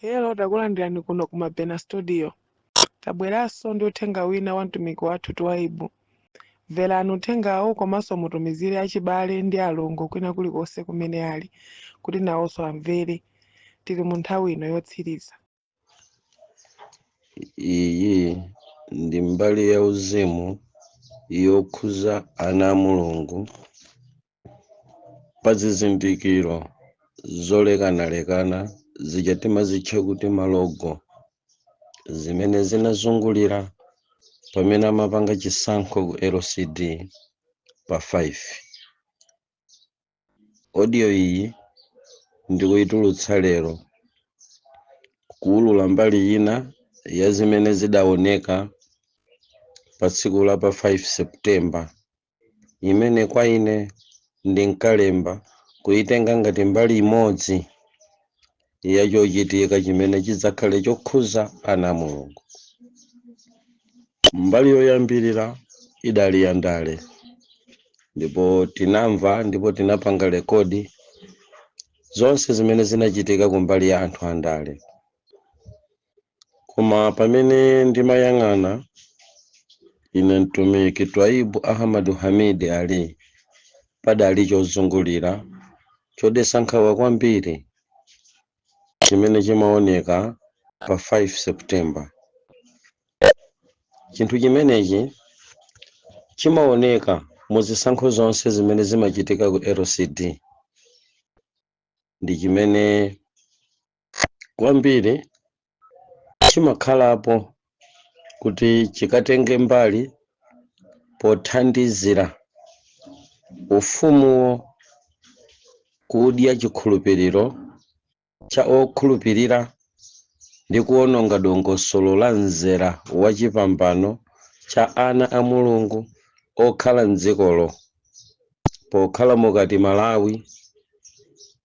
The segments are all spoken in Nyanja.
Hello, takulandirani kuno ku Mabena Studio. Tabweranso ndi uthenga wina wa mtumiki wathu Twaibu. Mverani uthengawo komanso mutumizire achibale ndi alongo kwina kulikonse kumene ali kuti nawonso amvere. Tili mu nthawi ino yotsiriza. Iyi ndi mbali ya uzimu yokhuza ana a Mulungu pa zizindikiro zolekanalekana zija timazitcha kuti ma logo, zimene zinazungulira pamene amapanga chisankho ku LCD pa 5. Audio iyi ndikuyitulutsa lero kuwulula mbali ina ya zimene zidaoneka pa tsiku la pa 5 September, imene kwa ine ndinkalemba kuyitenga ngati mbali imodzi ya chochitika chimene chidzakhale chokhuza ana a Mulungu. Mbali yoyambirira idali ya ndale, ndipo tinamva ndipo tinapanga record zonse zimene zinachitika kumbali ya anthu andale. Koma pamene ndimayang'ana ine mtumiki Twaibu Ahmadu Hamidi Ali, padali chozungulira chodetsa nkhawa kwambiri chimene chimaoneka pa 5 September. Chinthu chimenechi chimaoneka mu zisankho zonse zimene zimachitika ku LCD, ndi chimene kwambiri chimakhalapo kuti chikatenge mbali pothandizira ufumuwo kudya chikhulupiriro cha okhulupirira ndi kuwononga dongosolo la mzera wa chipambano cha ana a Mulungu okhala mdzikolo. Pokhala mukati Malawi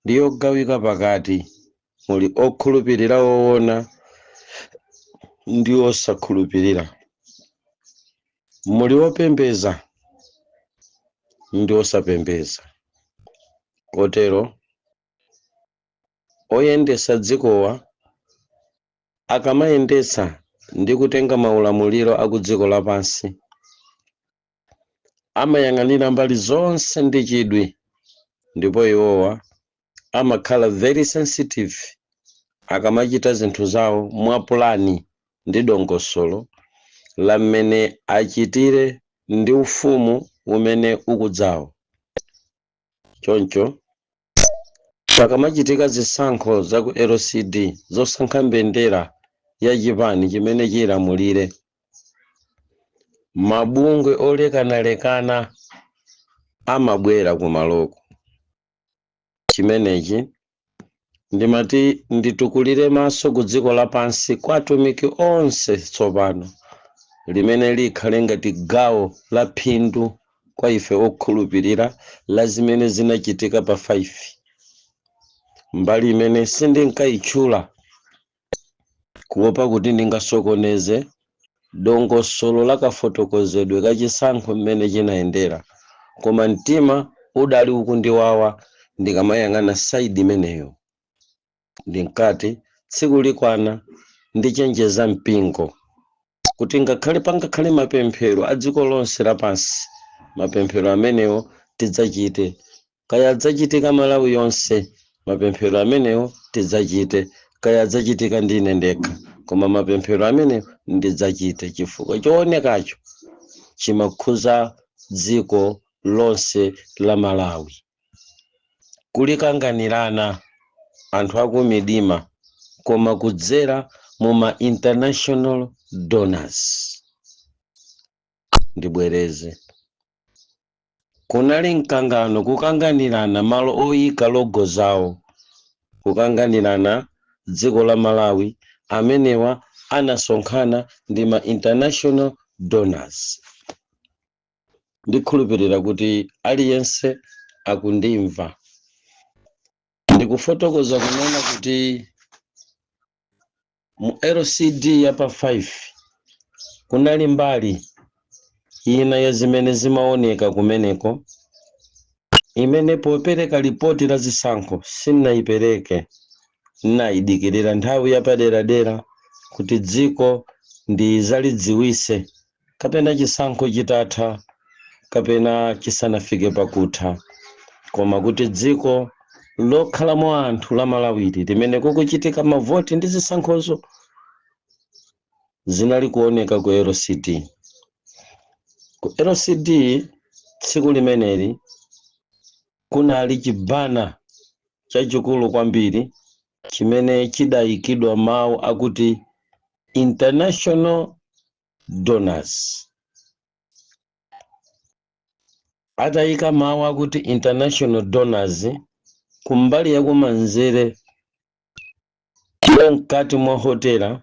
ndi yogawika pakati, muli okhulupirira woona ndi osakhulupirira, muli opembeza ndi osapembeza. Kotero oyendesa dzikowa akamayendetsa ndi kutenga maulamuliro aku dziko lapansi, amayang'anira mbali zonse ndi chidwi, ndipo iwowa amakhala very sensitive akamachita zinthu zawo mwa pulani ndi dongosolo la mmene achitire ndi ufumu umene ukudzawo. Choncho pakamachitika zisankho za ku LCD zosankha mbendera ya chipani chimene chilamulire, mabungwe olekanalekana amabwera kumaloko. Chimenechi ndimati nditukulire maso ku dziko lapansi kwa atumiki onse tsopano, limene likhale ngati gawo la phindu kwa ife okhulupirira la zimene zinachitika pa 5, mbali imene sindinkayitchula kuopa kuti ndingasokoneze dongosolo la kafotokozedwe kachisankho mmene chinayendera. Koma mtima udali ukundiwawa ndikamayang'ana side imeneyo. Ndinkati tsiku likwana ndichenjeza mpingo kuti ngakhale pangakhale mapemphero a dziko lonse lapansi, mapemphero amenewo tidzachite, kaya adzachitika Malawi yonse, mapemphero amenewo tidzachite, kaya adzachitika ndine ndekha, koma mapemphero amenewo ndidzachite, chifukwa choonekacho chimakhuza dziko lonse la Malawi. Kulikanganirana anthu akumidima, koma kudzera mu ma international donors. Ndibwereze, kunali mkangano, kukanganirana malo oyika logo zawo, kukanganirana dziko la Malawi. Amenewa anasonkhana ndi ma international donors. Ndikhulupirira kuti aliyense akundimva ndikufotokoza kunena kuti mu LCD ya pa 5 kunali mbali ina ya zimene zimaoneka kumeneko, imene popereka lipoti la zisankho sinayipereke. Nayidikirira nthawi yapaderadera kuti dziko ndizalidziwise, kapena chisankho chitatha kapena chisanafike pakutha, koma kuti dziko lokhalamo anthu la Malawiri limene kukuchitika mavoti ndi zisankhozo zinali kuoneka ku LCD. Ku LCD tsiku limeneli kunali chi banner chachikulu kwambiri chimene chidayikidwa mawu akuti "International Donors". Atayika mawu akuti "International Donors" kumbali yakumanzere mkati mwa hotela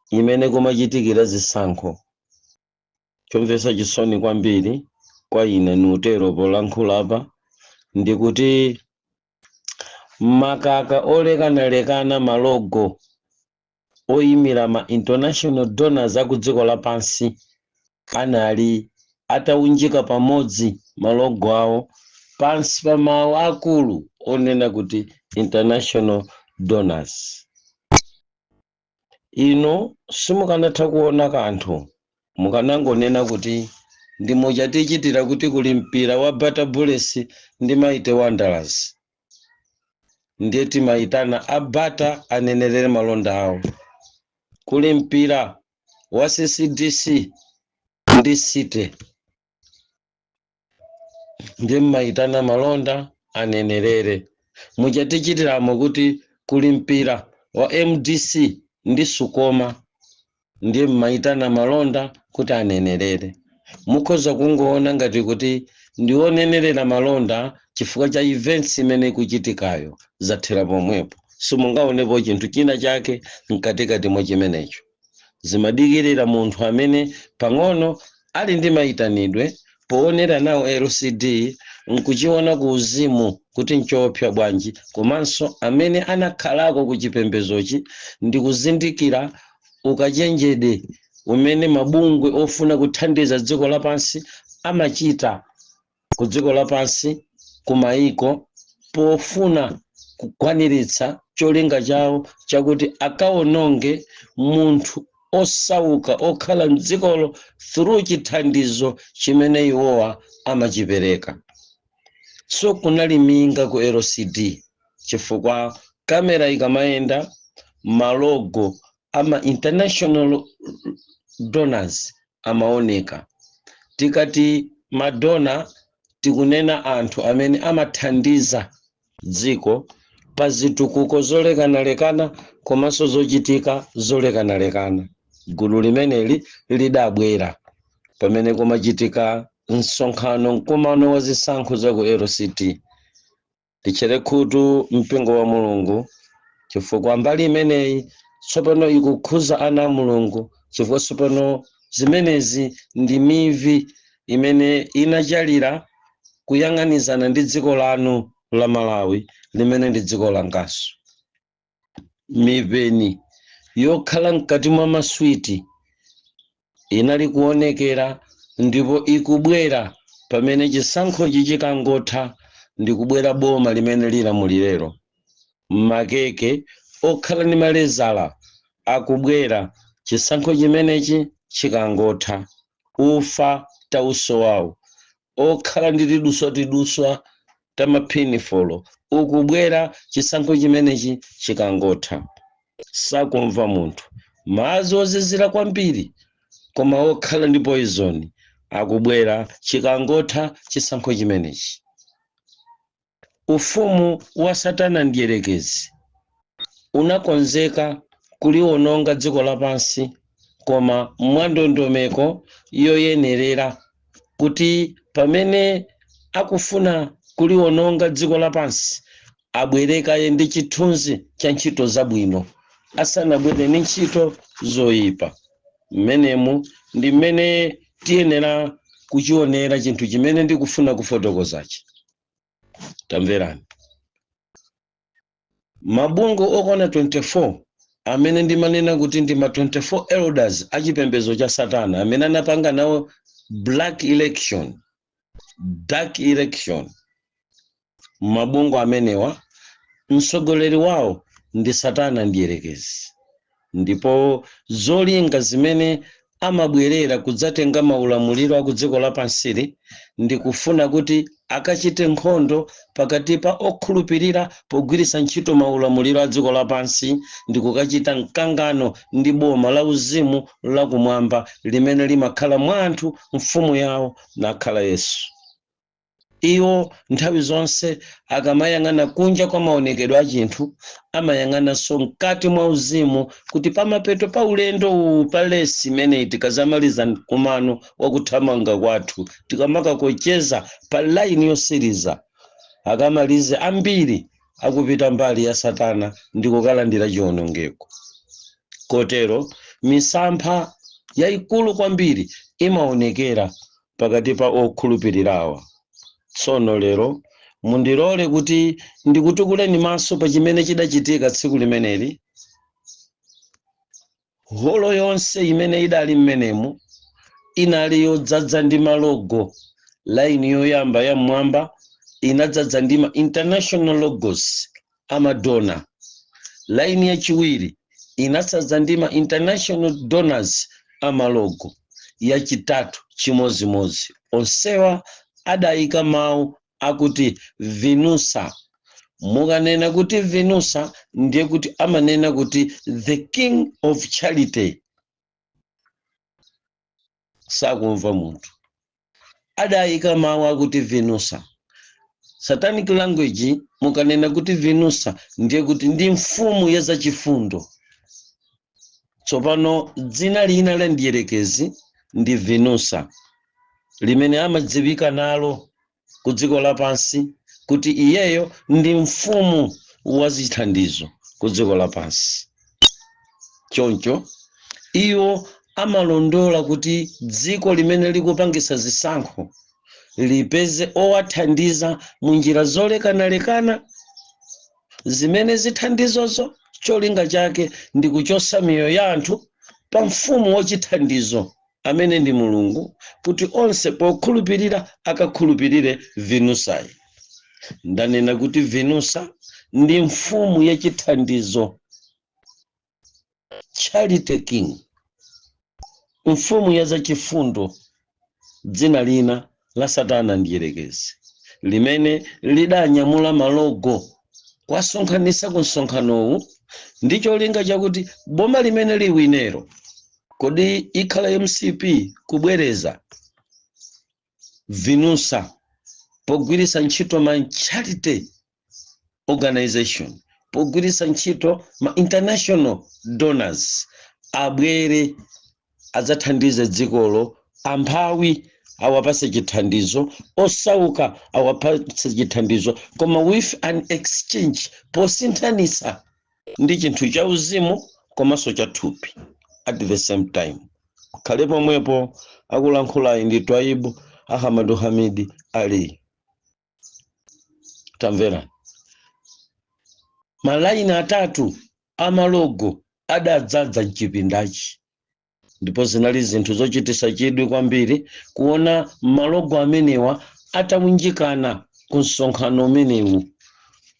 imene kumachitikira zisankho, chomvetsa chisoni kwambiri kwa ine nutero polankhulapa ndikuti makaka olekanalekana, ma logo oyimira ma international donors aku dziko lapansi anali ataunjika pamodzi ma logo awo pansi pa mawu akulu onena kuti "International Donors". Ino simukanatha kuona kanthu, mukanangonena kuti ndi muchatichitira kuti kuli mpira wa Bata Bullets ndi Mighty Wanderers, ndiye timayitana a Bata anenerere malonda awo. Kuli mpira wa CCDC ndi City, ndiye mmayitana malonda anenerere. Muchatichitiramo kuti kuli mpira wa MDC ndi Sukoma, ndiye mmayitana malonda kuti anenerere. Mukhoza kungoona ngati kuti ndionenerera malonda chifukwa cha events imene ikuchitikayo, zathera pomwepo. Simungaonepo chinthu china chake mkatikati mwa chimenecho. Zimadikirira munthu amene pang'ono ali ndi mayitanidwe poonera nawo LCD nkuchiona ku uzimu kuti nchoopsa bwanji, komanso amene anakhalako ku chipembezochi ndi kuzindikira ukachenjede umene mabungwe ofuna kuthandiza dziko lapansi amachita ku dziko lapansi, ku mayiko, pofuna kukwaniritsa cholinga chawo chakuti akawononge munthu osauka okhala mdzikolo through chithandizo chimene iwowa amachipereka. So kunali minga ku LCD chifukwa kamera ikamayenda, ma logo ama international donors amaoneka. Tikati ma donor, tikunena anthu amene amathandiza dziko pa zitukuko zolekanalekana komanso zochitika zolekanalekana. Gulu limeneli lidabwera pamene kumachitika msonkhano, mkumano wa zisankho za ku LCD. Tichere khutu, mpingo wa Mulungu, chifukwa mbali imeneyi tsopano ikukhuza ana a Mulungu, chifukwa tsopano zimenezi ndi mivi imene inachalira kuyang'anizana ndi dziko lanu la Malawi limene ndi dziko langaso. Mipeni yokhala mkati mwa maswiti inali kuonekera ndipo ikubwera pamene chisankhochi chikangotha ndi kubwera boma limene lilamulirero. Makeke okhala ndi malezala akubwera chisankho chimenechi chikangotha. Ufa tausowawo okhala ndi tiduswa tamaphinifolo ukubwera chisankho chimenechi chikangotha. Sakumva munthu. Madzi ozizira kwambiri koma okhala ndi poison akubwera chikangotha chisankho chimenechi. Ufumu wa Satana ndiyerekezi unakonzeka kuliwononga dziko lapansi, koma mwandondomeko yoyenerera, kuti pamene akufuna kuliwononga dziko lapansi abwerekaye ndi chithunzi cha ntchito zabwino asanabwere ndi ntchito zoyipa. Mmenemu ndi mmene tiyenera kuchionera chinthu chimene ndikufuna kufotokozachi. Tamverani, mabungwe okwana 24 amene ndimanena kuti ndi ma 24 elders achipembedzo cha Satana amene anapanga nawo black election, dark election, mabungwe amenewa mtsogoleri wawo Ndi Satana ndiyerekezi, ndipo zolinga zimene amabwerera kudzatenga maulamuliro aku dziko lapansili ndi kufuna kuti akachite nkhondo pakati pa okhulupirira pogwiritsa ntchito maulamuliro a dziko lapansi, ndi kukachita mkangano ndi boma la uzimu lakumwamba limene limakhala mwa anthu, mfumu yawo nakhala Yesu. Iwo nthawi zonse akamayang'ana kunja kwa maonekedwe a chinthu, amayang'ananso mkati mwa uzimu, kuti pamapeto pa ulendo uwu, pa race imeneyi, tikazamaliza mkumano wakuthamanga kwathu, tikamakakocheza pa line yosiriza, akamalize ambiri akupita mbali ya Satana ndi kukalandira chiwonongeko. Kotero misampha yayikulu kwambiri imaonekera pakati pa okhulupirirawa. Tsono lero mundilole kuti ndikutukuleni maso pa chimene chidachitika tsiku limeneli. Holo yonse imene idali mmenemu inali yodzadza ndi ma logo. Line yoyamba ya mmwamba inadzadza ndi ma international logos a ma donor. Line yachiwiri inadzadza ndi ma international donors a ma logo. Yachitatu chimozimozi. Onsewa adayika mawu akuti Venusa. Mukanena kuti Venusa, ndiye kuti amanena kuti the king of charity. Sakumva munthu. Adayika mawu akuti Venusa, satanic language. Mukanena kuti Venusa, ndiye kuti ndi mfumu ya zachifundo. Tsopano dzina lina la ndiyerekezi ndi Venusa, limene amadziwika nalo ku dziko lapansi kuti iyeyo ndi mfumu wa zithandizo ku dziko lapansi. Choncho iwo amalondola kuti dziko limene likupangisa zisankho lipeze owathandiza mu njira zolekanalekana, zimene zithandizozo cholinga chake ndi kuchosa miyoyo ya anthu pa mfumu wachithandizo amene ndi Mulungu, kuti onse pokhulupirira akakhulupirire Venusayi. Ndanena kuti Venusa ndi mfumu yachithandizo, charity king, mfumu ya zachifundo, dzina lina la Satana ndiyerekezi, limene lidanyamula ma logo kwasonkhanitsa ku msonkhanowu ndi cholinga chakuti boma limene liwinero, kodi ikhala MCP kubwereza, Venusa pogwiritsa ntchito ma charity organization, pogwiritsa ntchito ma international donors, abwere adzathandize dzikolo, amphawi awapase chithandizo, osauka awapase chithandizo, koma with an exchange, posinthanitsa ndi chinthu cha uzimu komanso cha thupi at the same time. Khale pomwepo. Akulankhulayi ndi Twaibu Ahamadu Hamidi Ali. Tamverani, ma line atatu a ma logo adadzaza mchipindachi, ndipo zinali zinthu zochititsa chidwi kwambiri kuona ma logo amenewa atawunjikana ku msonkhano umenewu.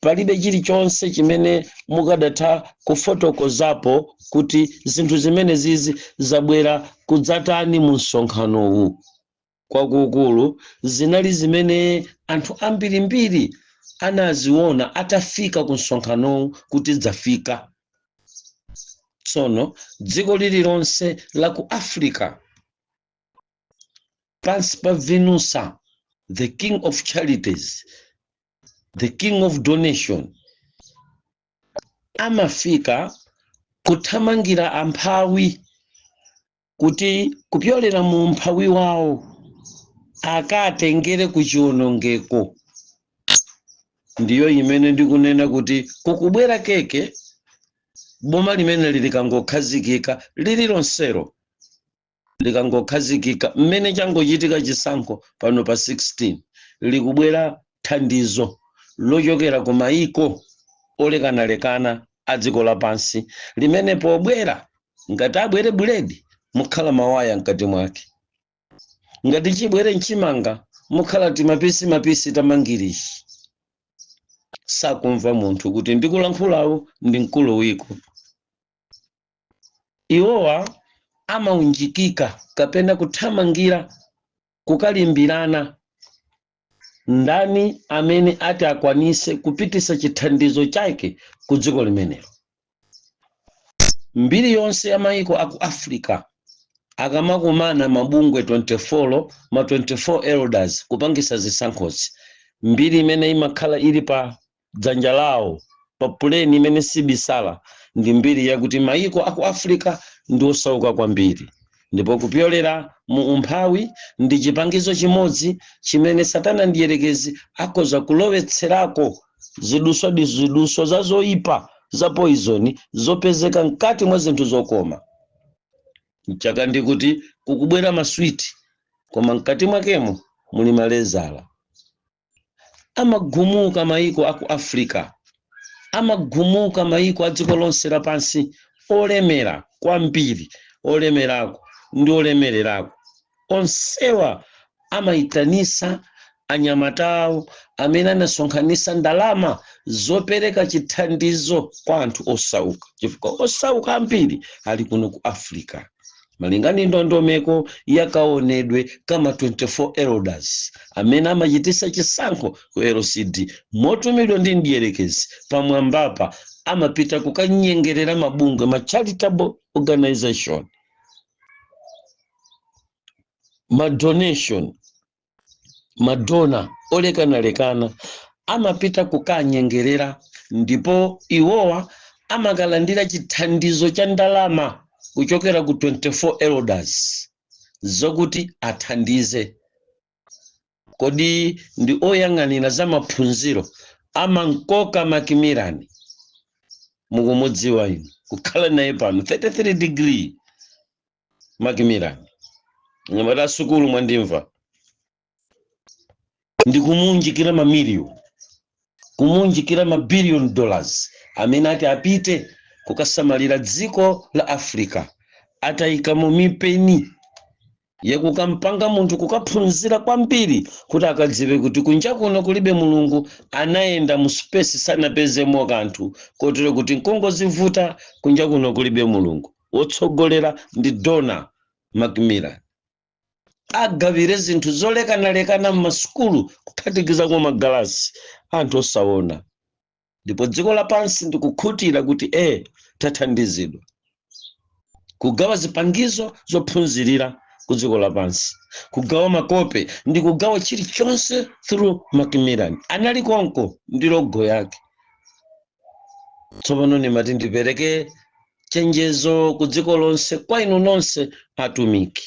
Palibe chilichonse chimene mukadatha kufotokozapo kuti zinthu zimene zizi zabwera kudzatani mu msonkhanowu. Kwakukulu zinali zimene anthu ambirimbiri anaziona atafika ku msonkhanowu kuti dzafika. Tsono dziko lililonse la ku Africa pansi pa Venusa, the king of charities, the king of donation, amafika kuthamangira amphawi kuti kupyolera mu umphawi wawo akatengere ku chiwonongeko. Ndiyo imene ndikunena kuti kukubwera keke. Boma limene likangokhazikika, lililonselo likangokhazikika, mmene changochitika chisankho pano pa 16, likubwera thandizo lochokera ku mayiko olekanalekana a dziko lapansi, limene pobwera, ngati abwere buledi, mukhala mawaya mkati mwake, ngati chibwere mchimanga, mukhala timapisi mapisi tamangirichi. Sakumva munthu kuti ndikulankhulawo ndi mkulu wiko. Iwowa amaunjikika kapena kuthamangira kukalimbirana ndani amene ati akwanise kupitisa chithandizo chake ku dziko limenelo. Mbiri yonse ya maiko aku Africa, akamakumana mabungwe 24, ma 24 elders, kupangisa zisankhozi, mbiri imene imakhala ili pa dzanja lawo pa puleni imene sibisala ndi mbiri yakuti maiko aku Africa ndi osauka kwambiri, ndipo kupyolera mu umphawi ndi chipangizo chimodzi chimene Satana ndiyerekezi akhoza kulowetserako ziduswa ziduswa za zoyipa za poison zopezeka mkati mwa zinthu zokoma. Chaka ndikuti kukubwera maswiti, koma mkati mwakemo muli malezala. Amagumuka maiko aku Africa, amagumuka maiko a dziko lonse lapansi olemera kwambiri, olemerako ndi olemererako, onsewa amayitanisa anyamatawo amene anasonkhanisa ndalama zopereka chithandizo kwa anthu osauka, chifukwa osauka ambiri ali kuno ku Africa. Malinga ndi ndondomeko yakaonedwe kama 24 elders amene amachitisa chisankho ku LCD motumidwa ndi mdierekezi pamwambapa, amapita kukanyengerera mabungwe, ma charitable organization, ma donation, ma donor olekanalekana, amapita kukanyengerera, ndipo iwowa amakalandira chithandizo cha ndalama kuchokera ku 24 elders zokuti athandize. Kodi ndi oyang'anira za maphunziro, amankoka Macmillan, mukumudziwa inu, kukhala naye pano 33 degree Macmillan, nyamata sukulu, mwandimva? Ndi kumunjikira mamiliyoni, kumunjikira ma billion dollars amene ati apite kukasamalira dziko la Africa, atayikamo mipeni yakukampanga munthu kukaphunzira kwambiri kuti akadziwe kuti kunja kuno kulibe Mulungu. Anayenda mu space, sanapezemo kanthu, kotero kuti nkongozivuta, kunja kuno kulibe Mulungu. Wotsogolera ndi Donor Macmillan, agawire zinthu zolekanalekana m'masukulu, kuphatikizako magalasi anthu osaona, ndipo dziko lapansi ndikukhutira kuti tathandizidwa kugawa zipangizo zophunzirira ku dziko lapansi, kugawa makope ndi kugawa chilichonse through Macmillan. Anali konko ndi logo yake. Tsopano ndimati ndipereke chenjezo ku dziko lonse, kwa inu nonse atumiki.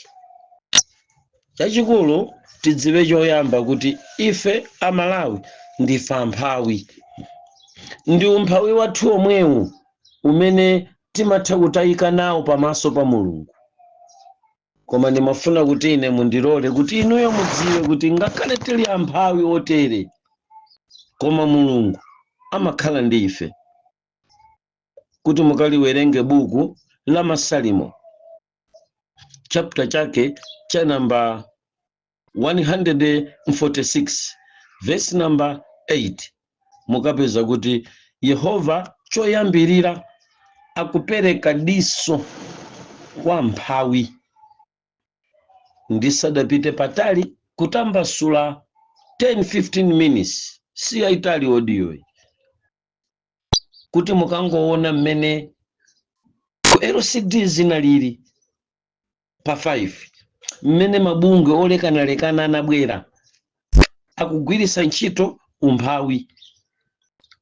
Chachikulu tidziwe choyamba kuti ife Amalawi ndife amphawi, ndi umphawi wathu omwewu umene timatha kutayika nawo pamaso pa Mulungu. Koma ndimafuna kuti ine mundilole kuti inuyo mudziwe kuti ngakhale tili amphawi otere, koma Mulungu amakhala ndi ife. Kuti mukaliwerenge buku la Masalimo, chapter chake cha namba 146, verse number 8, mukapeza kuti Yehova choyambirira akupereka diso kwa mphawi. Ndisadapite patali kutambasula, 10-15 minutes si yayitali audio, kuti mukangoona mmene ku LCD zinalili pa 5, mmene mabungwe olekanalekana anabwera akugwiritsa ntchito umphawi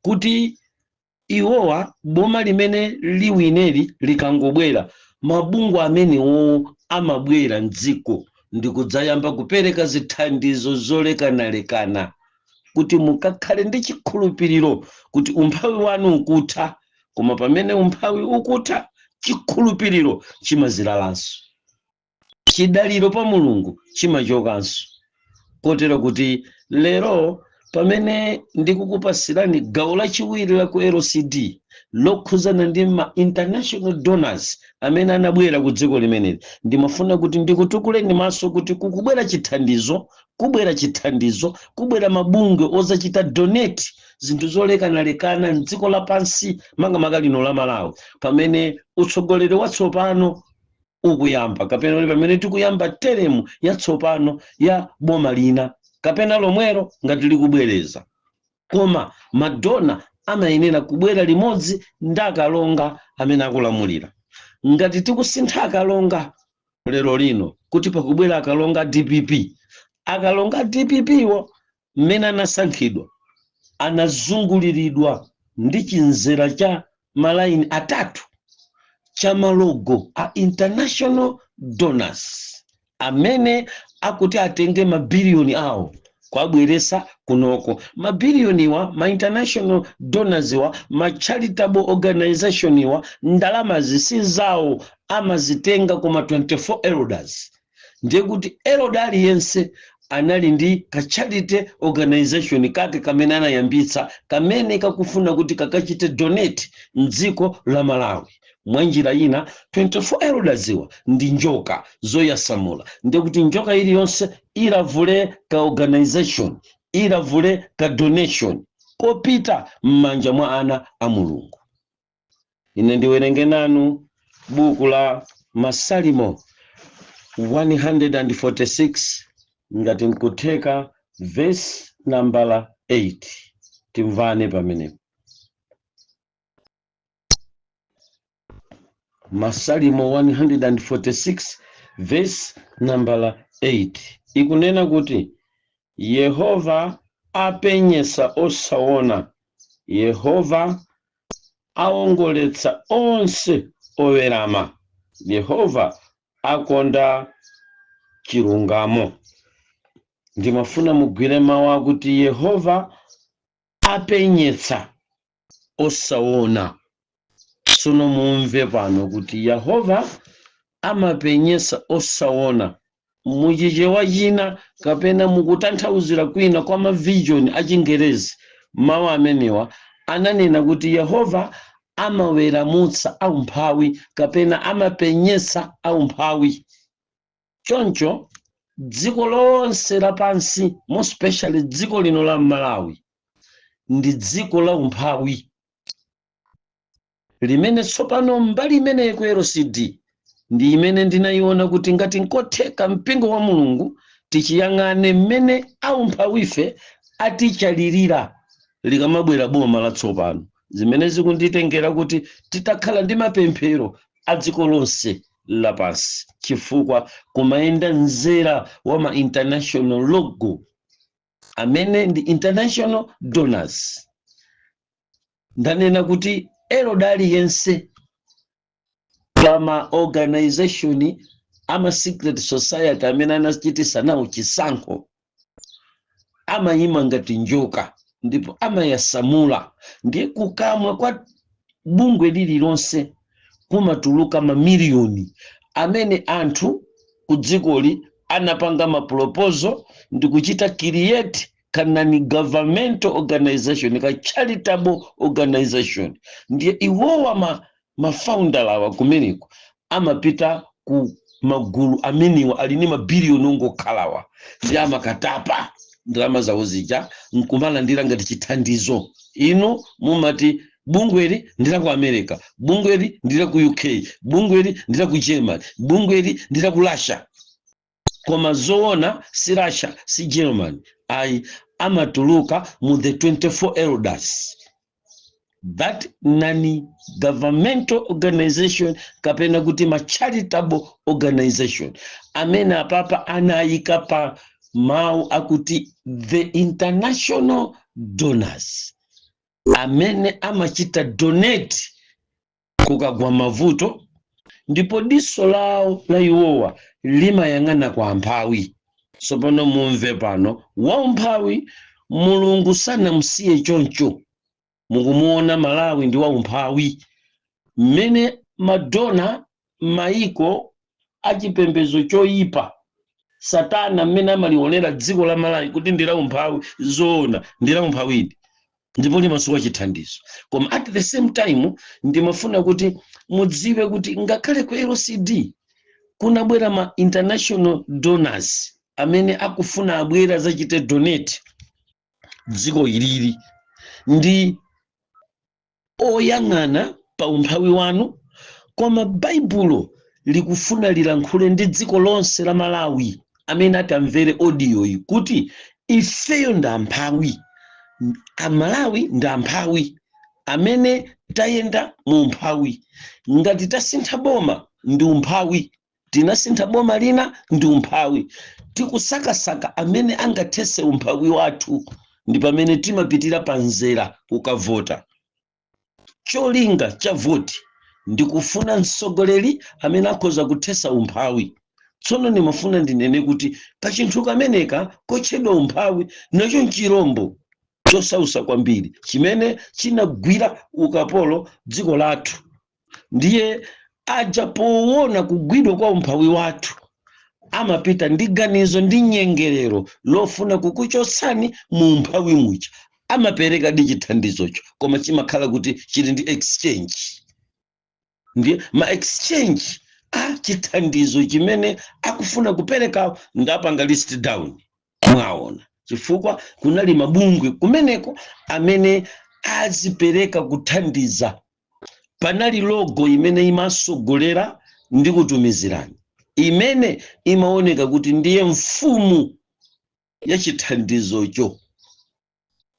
kuti iwowa boma limene liwineri likangobwera, mabungwe amenewo amabwera mdziko ndi kudzayamba kupereka zithandizo zolekanalekana, kuti mukakhale ndi chikhulupiriro kuti umphawi wanu ukutha. Koma pamene umphawi ukutha, chikhulupiriro chimazilalanso, chidaliro pa Mulungu chimachokanso, kotero kuti lero pamene ndikukupasirani gawo lachiwiri la ku LCD lokhuzana ndi ma international donors amene anabwera ku dziko limeneli, ndimafuna kuti ndikutukuleni maso kuti kukubwera chithandizo, kubwera chithandizo, kubwera mabungwe ozachita donate zinthu zolekanalekana mdziko lapansi, makamaka lino la Malawi, pamene utsogoleri watsopano ukuyamba, kapena kuti pamene tikuyamba teremu yatsopano ya boma lina kapena lomwelo ngati likubwereza. Koma madonor amayenera kubwera limodzi ndi akalonga amene akulamulira. Ngati tikusintha akalonga lero lino, kuti pakubwera akalonga DPP, akalonga DPP wo mmene anasankhidwa anazunguliridwa ndi chinzera cha malaini atatu cha malogo a international donors amene akuti atenge mabiliyoni awo kuabweresa kunoko. Mabiliyoniwa, ma international donors wa, ma charitable organization wa, ndalamazi si zawo, amazitenga kuma 24 elders. Ndiye kuti elder aliyense anali ndi ka charity organization kake kamene anayambitsa, kamene kakufuna kuti kakachite donate mdziko la Malawi. Mwanjira ina, 24 elders iwa ndi njoka zoyasamula. Ndiye kuti njoka iliyonse ilavule ka organization, ilavule ka donation kopita m'manja mwa ana a Mulungu. Ine ndiwerenge nanu buku la Masalimo 146, ngati nkutheka verse nambala 8, timvane pamenepo. Masalimo 146 verse nambala 8 ikunena kuti, "Yehova apenyesa osaona, Yehova aongoletsa onse owerama, Yehova akonda chilungamo." Ndimafuna mugwire mawu akuti Yehova apenyetsa osaona. Tsono mumve pano kuti Yehova amapenyetsa osaona, muchichewa china kapena mukutanthauzira kwina kwa mavision achingerezi, mawu amenewa ananena kuti Yehova amaweramutsa aumphawi kapena amapenyetsa aumphawi. Choncho dziko lonse lapansi, more especially dziko lino la Malawi, ndi dziko la umphawi limene tsopano mbali imeneyi ku LCD ndi imene ndinayiona kuti ngati nkotheka mpingo wa Mulungu tichiyang'ane mmene aumphawife atichalirira likamabwera boma latsopano, zimene zikunditengera kuti titakhala ndi mapemphero a dziko lonse lapansi, chifukwa kumayenda mzera wa ma international logo amene ndi international donors. Ndanena kuti elder aliyense pama organization ama secret society amene anachitisa nawo chisankho amayima ngati njoka ndipo amayasamula. Ndiye kukamwa kwa bungwe lililonse kumatuluka mamiliyoni amene anthu ku dzikoli anapanga maproposal ndi kuchita create ka non-governmental organization, ka charitable organization. Ndiye iwowa mafounder awa kumeneko amapita ku magulu ameniwa ali ndi mabiliyoni ongokhalawa, ndi amakatapa ndalama zawo zija nkumalandira ngati chithandizo. Inu mumati bungweli ndi la ku America, bungweli ndi la ku UK, bungweli ndi la ku Germany, bungweli ndi la ku Russia, koma zoona si Russia, si Germany ayi, amatuluka mu the 24 elders, that non-governmental organization kapena kuti ma charitable organization amene apapa anayika pa mawu akuti the international donors amene amachita donate kukagwa mavuto, ndipo diso lawo la iwowa limayang'ana kwa amphawi. Tsopano mumve pano, waumphawi Mulungu sanamusiye choncho. Mukumuona Malawi ndi waumphawi, mmene madonor, maiko achipembedzo choyipa, Satana, mmene amalionera dziko la Malawi kuti ndi laumphawi. Zoona, ndi laumphawidi ndipo limasowa chithandizo. Koma at the same time ndimafuna kuti mudziwe kuti ngakhale ku LCD kunabwera ma international donors amene akufuna abwera zachite donate dziko ilili, Ndi oyang'ana pa umphawi wanu, koma Baibulo likufuna lilankhule ndi dziko lonse la Malawi amene atamvere audio iyi kuti ifeyo ndi amphawi. Amalawi ndi amphawi amene tayenda mu umphawi. Ngati tasintha boma, ndi umphawi. Tinasintha boma lina, ndi umphawi. Tikusakasaka amene angathese umphawi wathu, ndi pamene timapitira pa mzera kukavota. Cholinga cha voti ndi kufuna mtsogoleri amene akhoza kuthesa umphawi. Tsono ndimafuna ndinene kuti kachinthu kameneka kotchedwa umphawi nacho nchirombo chosausa kwambiri chimene chinagwira ukapolo dziko lathu. Ndiye aja poona kugwidwa kwa umphawi wathu, amapita ndi ganizo ndi nyengerero lofuna kukuchotsani mu umphawi muja. Amapereka di chithandizocho, koma chimakhala kuti chili ndi exchange. Ndiye ma exchange a chithandizo chimene akufuna kupereka ndapanga list down, mwaona, chifukwa kunali mabungwe kumeneko amene azipereka kuthandiza. Panali logo imene imasogolera ndi kutumizirani, imene imaoneka kuti ndiye mfumu ya chithandizocho,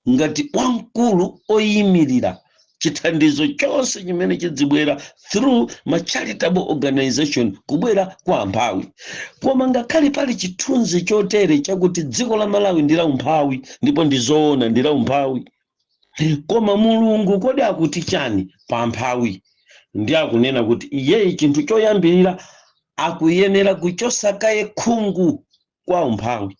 ngati wamkulu oyimirira chithandizo chonse chimene chidzibwera through ma charitable organization kubwera kwa amphawi. Koma ngakhale pali chithunzi chotere chakuti dziko la Malawi ndi la umphawi, ndipo ndi zoona, ndi la umphawi, koma Mulungu kodi akuti chani pa amphawi? Ndi akunena kuti iyeyi chinthu choyambirira akuyenera kuchosa kaye khungu kwa umphawi,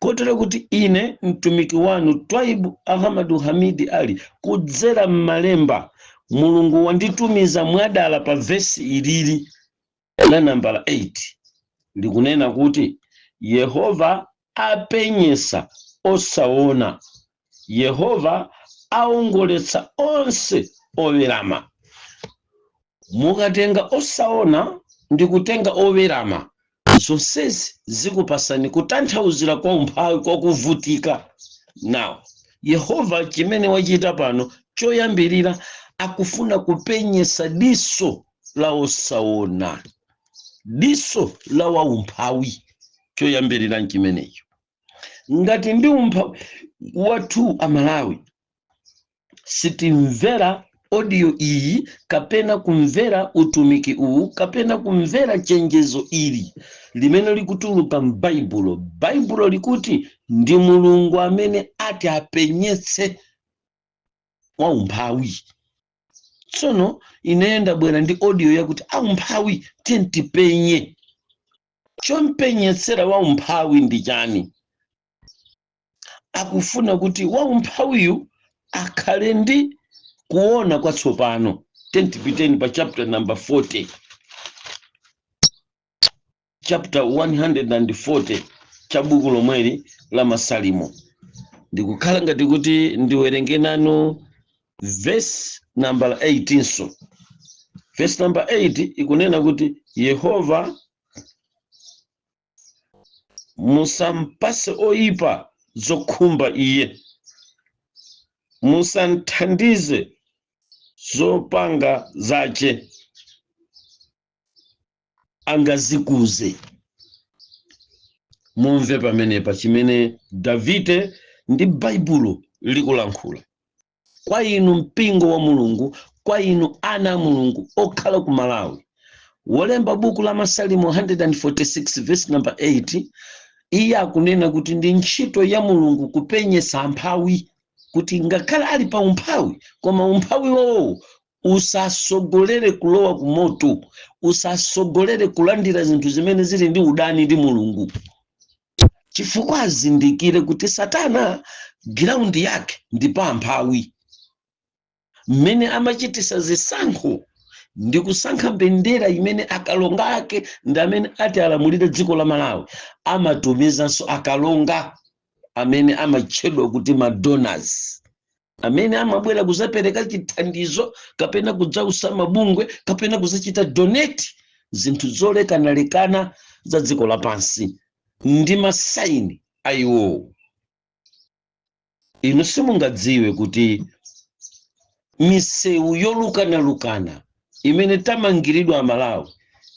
kotero kuti ine mtumiki wanu Twaibu Ahamadu Hamidi Ali, kudzera m'malemba, Mulungu wanditumiza mwadala pa vesi ilili la nambala 8, likunena kuti Yehova apenyesa osaona, Yehova aongoletsa onse owerama. Mukatenga osaona ndi kutenga owerama, zonsezi zikupasani kutanthauzira kwa umphawi, kwa kuvutika. Now Yehova chimene wachita pano, choyambirira akufuna kupenyesa diso la osaona, diso la waumphawi. Choyambirira nchimenecho. Ngati ndi umphawi wathu Amalawi sitimvera audio iyi, kapena kumvera utumiki uwu, kapena kumvera chenjezo ili limene likutuluka m'Baibulo, Baibulo likuti ndi Mulungu amene ati apenyetse waumphawi. Tsono ineyo ndabwera ndi audio yakuti aumphawi tiye tipenye. Chompenyetsera waumphawi ndi chani? Akufuna kuti waumphawiyu akhale ndi kuona kwatsopano. Tentipiteni pa chapter number 40, chapter 140 cha buku lomweli la Masalimo. Ndikukhala ngati kuti ndiwerenge nanu verse number 8. So verse number 8 ikunena kuti, "Yehova, musampase oyipa zokhumba iye, musanthandize zopanga zace, angazikuze." Mumve pamenepa chimene Davide ndi Baibulo likulankhula kwa inu mpingo wa Mulungu, kwa inu ana a Mulungu okhala ku Malawi. Wolemba buku la Masalimo 146 verse number 8, iye akunena kuti ndi ntchito ya Mulungu kupenyesa amphawi, kuti ngakhale ali pa umphawi, koma umphawi wawowo usasogolere kulowa ku moto, usasogolere kulandira zinthu zimene zili ndi udani ndi Mulungu, chifukwa azindikire kuti Satana ground yake ndi pa amphawi. Mmene amachitisa zisankho ndi kusankha mbendera imene akalonga ake ndi amene ati alamulire dziko la Malawi, amatumizanso akalonga amene amatchedwa kuti madonors, amene amabwera kuzapereka chithandizo, kapena kudzausa mabungwe, kapena kuzachita donate zinthu zolekanalekana za dziko lapansi ndi masaini a iwowo. Inu simungadziwe kuti misewu yolukanalukana imene tamangiridwa Amalawi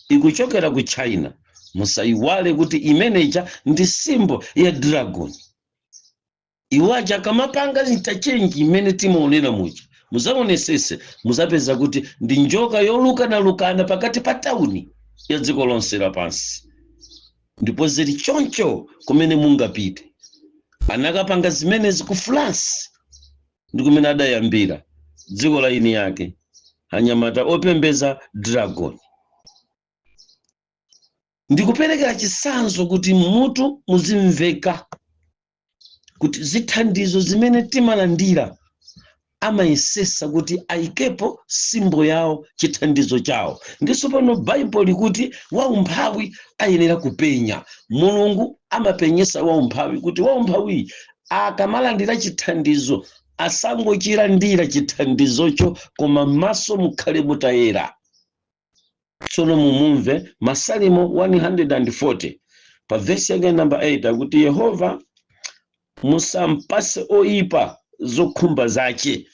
ikuchokera ku China. Musayiwale kuti imeneja ndi symbol ya dragon. Iwaja akamapanga interchange imene timaonera muja, muzaonesese, muzapeza kuti ndi njoka yolukanalukana pakati pa tawuni ya dziko lonse lapansi. Ndipo zili choncho kumene mungapite. Anakapanga zimenezi ku France, ndi kumene adayambira dziko la ini yake anyamata opembeza dragon. Ndikuperekera chitsanzo kuti mutu muzimveka kuti zithandizo zimene timalandira amayesesa kuti ayikepo symbol yawo, chithandizo chawo. Ndiso pano Baibulo likuti waumphawi ayenera kupenya. Mulungu amapenyesa waumphawi kuti waumphawi akamalandira chithandizo asangochilandira chithandizocho, koma m'maso mukhale mutayera. Tsono mumumve Masalimo 140 pa vesi yake namba 8, akuti, "Yehova, musampase oyipa zokhumba zache."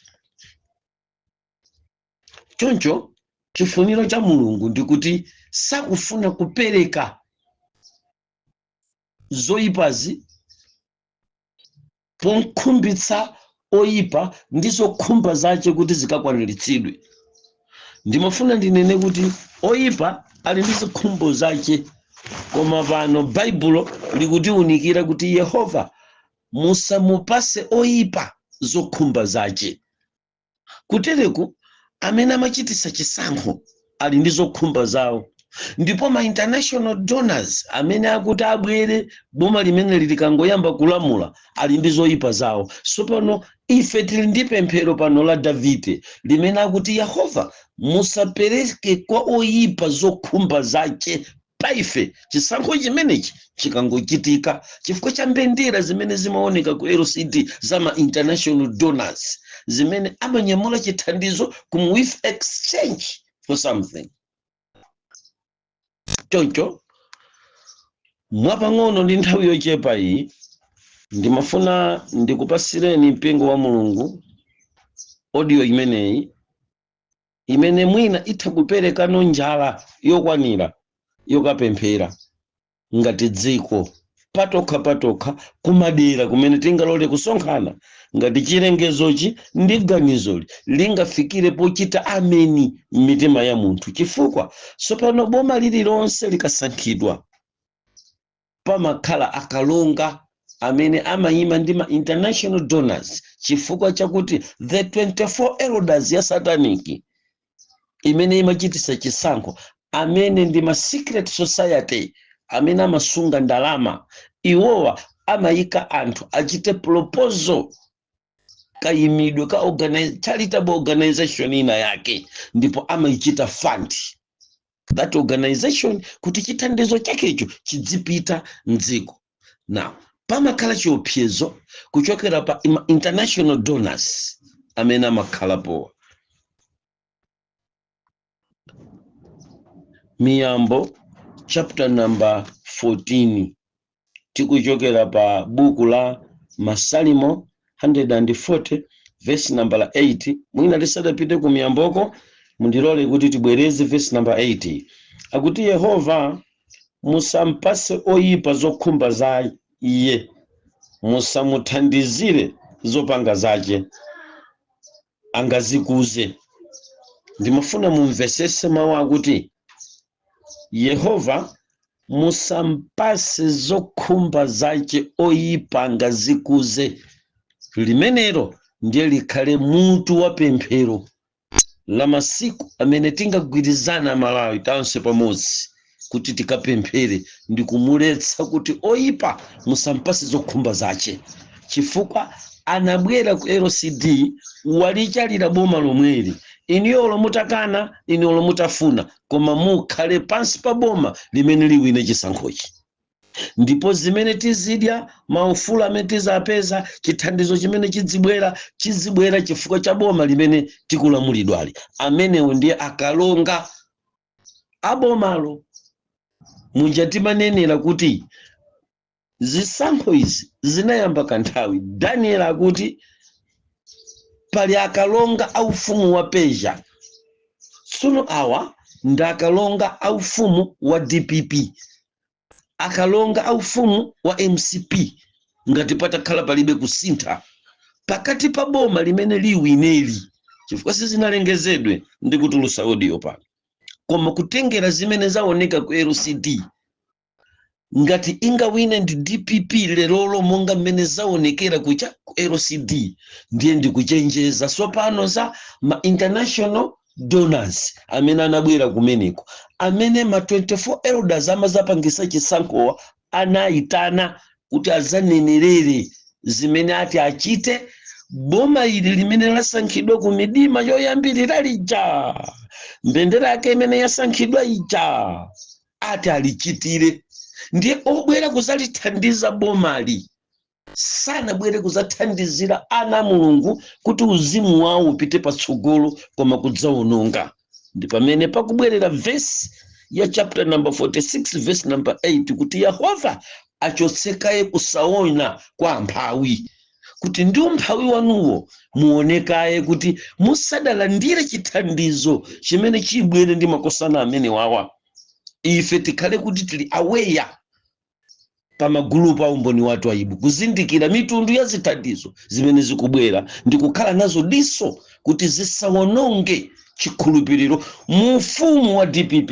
Choncho chifuniro cha Mulungu ndikuti sakufuna kupereka zoyipazi ponkhumbitsa oyipa ndi zokhumba zache kuti zikakwaniritsidwe. Ndimafuna ndinene kuti oyipa ali ndi zikhumbo zache, koma pano Baibulo likutiwunikira kuti Yehova, musamupase oyipa zokhumba zache. Kutereku amene amachitisa chisankho ali ndi zokhumba zawo, ndipo ma international donors amene akuti abwere boma limene likangoyamba kulamula ali ndi zoyipa zawo. So pano ife tili ndi pemphero pano la Davide limene akuti, "Yehova, musapereke kwa oyipa zokhumba zache pa ife." Chisankho chimenechi chikangochitika, chifukwa cha mbendera zimene zimaoneka ku LCD za ma international donors zimene amanyamula chithandizo kum with exchange for something. Choncho mwapang'ono ndi nthawi yochepa iyi, ndimafuna ndikupasireni mpingo wa Mulungu audio imeneyi, imene mwina itha kuperekano njala yokwanira yokapemphera ngati dziko patokha patokha kumadera kumene tingalole kusonkhana, ngati chilengezochi ndi ganizoli lingafikire pochita ameni m'mitima ya munthu. Chifukwa tsopano boma lililonse likasankhidwa, pamakhala akalonga amene amayima ndi ma international donors, chifukwa chakuti the 24 elders ya satanic imene imachitisa chisankho, amene ndi ma secret society amene amasunga ndalama, iwowa amayika anthu achite proposal kayimidwe ka charitable organization ina yake, ndipo amayichita fund that organization kuti chithandizo chakecho chidzipita mdziko. Now pamakhala chiopsezo kuchokera pa international donors amene amakhalapowa. Miyambo chapter number 14, tikuchokera pa buku la Masalimo 140 verse number 8. Mwina tisadapite ku miyamboko, mundilole kuti tibwereze verse number 8, akuti, "Yehova, musampase oyipa zokhumba za iye, musamuthandizire zopanga zache, angazikuze." Ndimafuna mumvesese mawu akuti, "Yehova, musampase zokhumba zache oyipa, angazikuze." Limenelo ndiye likhale mutu wa pemphero la masiku amene tingagwirizana Malawi tonse pamodzi kuti tikapemphere ndi kumuletsa kuti oyipa musampase zokhumba zache, chifukwa anabwera ku LCD walichalira boma lomweli. Iniyo mutakana, iniyo mutafuna, koma mukhale pansi pa boma limene liwine chisankhochi. Ndipo zimene tizidya, maufulu amene tizapeza, chithandizo chimene chidzibwera, chizibwera chifukwa cha boma limene tikulamulidwali. Amenewo ndiye akalonga abomalo. Muja timanenera kuti Zisankho izi zinayamba kanthawi. Daniel akuti pali akalonga aufumu wa Persia. Tsono awa ndi akalonga aufumu wa DPP, akalonga aufumu wa MCP. Ngati patakhala palibe kusintha pakati pa boma limene liwineli, chifukwa sizinalengezedwe ndi kutulusa audio pano, koma kutengera zimene zaoneka ku LCD, ngati ingawine ndi DPP lerolo monga mmene zaonekera kucha ku LCD, ndiye ndikuchenjeza tsopano za ma international donors amene anabwera kumeneko, amene ma 24 elders amazapangisa chisankhowa anayitana kuti azanenerere zimene ati achite boma ili limene lasankhidwa ku midima yoyambirira lija, mbendera yake imene yasankhidwa ija, ati alichitire. Ndiye obwera kuzalithandiza bomali sanabwere kuzathandizira ana Mulungu kuti uzimu wawo upite patsogolo, koma kudzawononga. Ndi pamene pakubwerera vesi ya chapter number 46 verse number 8, kuti Yehova achotsekaye kusaona kwa amphawi, kuti ndi umphawi wanuwo muonekaye kuti musadalandire chithandizo chimene chibwere ndi makosana amene wawa. Ife tikhale kuti tili aware pa magulupu a Umboni Wathu Twaibu, kuzindikira mitundu ya zithandizo zimene zikubwera ndi kukhala nazo diso kuti zisawononge chikhulupiriro mu ufumu wa DPP,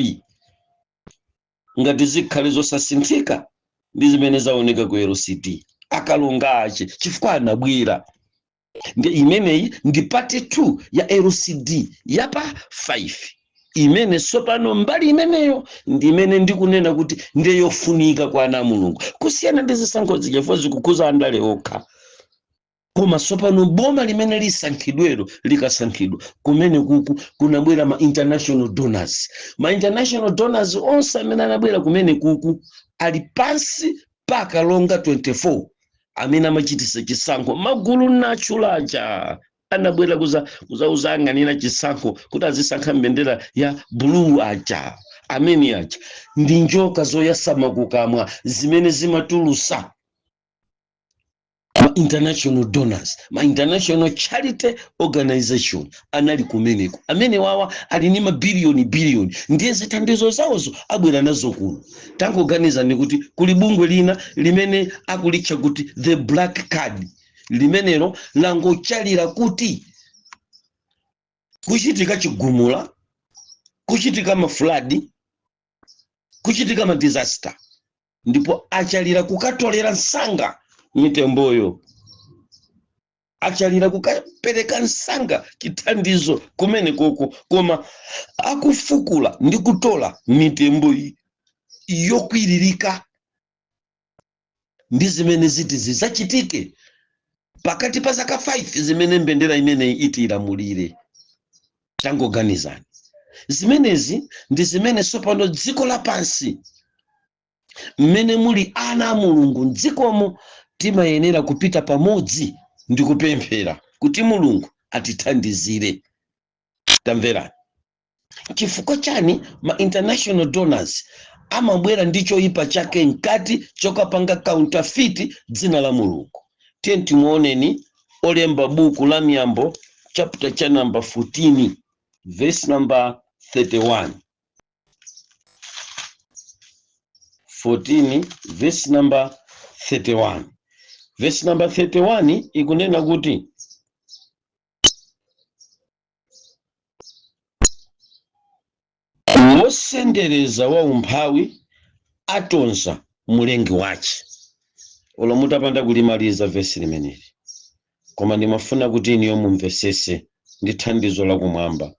ngati zikhale zosasinthika ndi zimene zaoneka ku LCD. Akalonga ache, chifukwa anabwera ndi imeneyi ndi part 2 ya LCD yapa 5, imene tsopano mbali imeneyo ndi imene ndikunena kuti ndiye yofunika kwa ana a Mulungu, kusiyana ndi zisankho zija, chifukwa zikukhuza andale okha. Koma tsopano boma limene lisankhidwero likasankhidwa, kumene kuku kunabwera ma international donors. Ma international donors onse amene anabwera kumene kuku ali pansi pa akalonga 24 amene amachitisa chisankho. Magulu natchulaja anabwera kuzauzang'anira chisankho kuti azisankha mbendera ya blue aja, amene aja ndi njoka zoyasama kukamwa zimene zimatulusa ma international donors. Ma international charity organization anali kumeneko, amene wawa ali ni mabiliyoni biliyoni, ndiye zithandizo zawozo abwera nazo kuno. Tangoganizani kuti kuli bungwe lina limene akulitcha kuti the Black Card, limenelo langochalira kuti kuchitika chigumula, kuchitika ma flood, kuchitika ma disaster, ndipo achalira kukatolera msanga mitemboyo, achalira kukapereka msanga chithandizo kumene koko, koma akufukula ndi kutola mitembo yokwiririka ndi zimene ziti zidzachitike pakati pa zaka 5 zimene mbendera imeneyi iti ilamulire. Tangoganizani, zimenezi ndi zimene tsopano dziko lapansi mmene muli ana a Mulungu mdzikomo timayenera kupita pamodzi ndi kupemphera kuti Mulungu atithandizire. Tamverani, chifukwa chani ma international donors amabwera ndi choyipa chake mkati chokapanga counterfeit dzina la Mulungu? Tiye timuoneni olemba buku la Miyambo, chapter cha number 14 verse number 31. 14 verse number 31. Verse number 31 ikunena kuti, wosendereza wa umphawi atonza mulengi wace. Olo mutapanda kulimaliza vesi limeneli, koma ndimafuna kuti iniyo mumvesese ndi thandizo lakumwamba.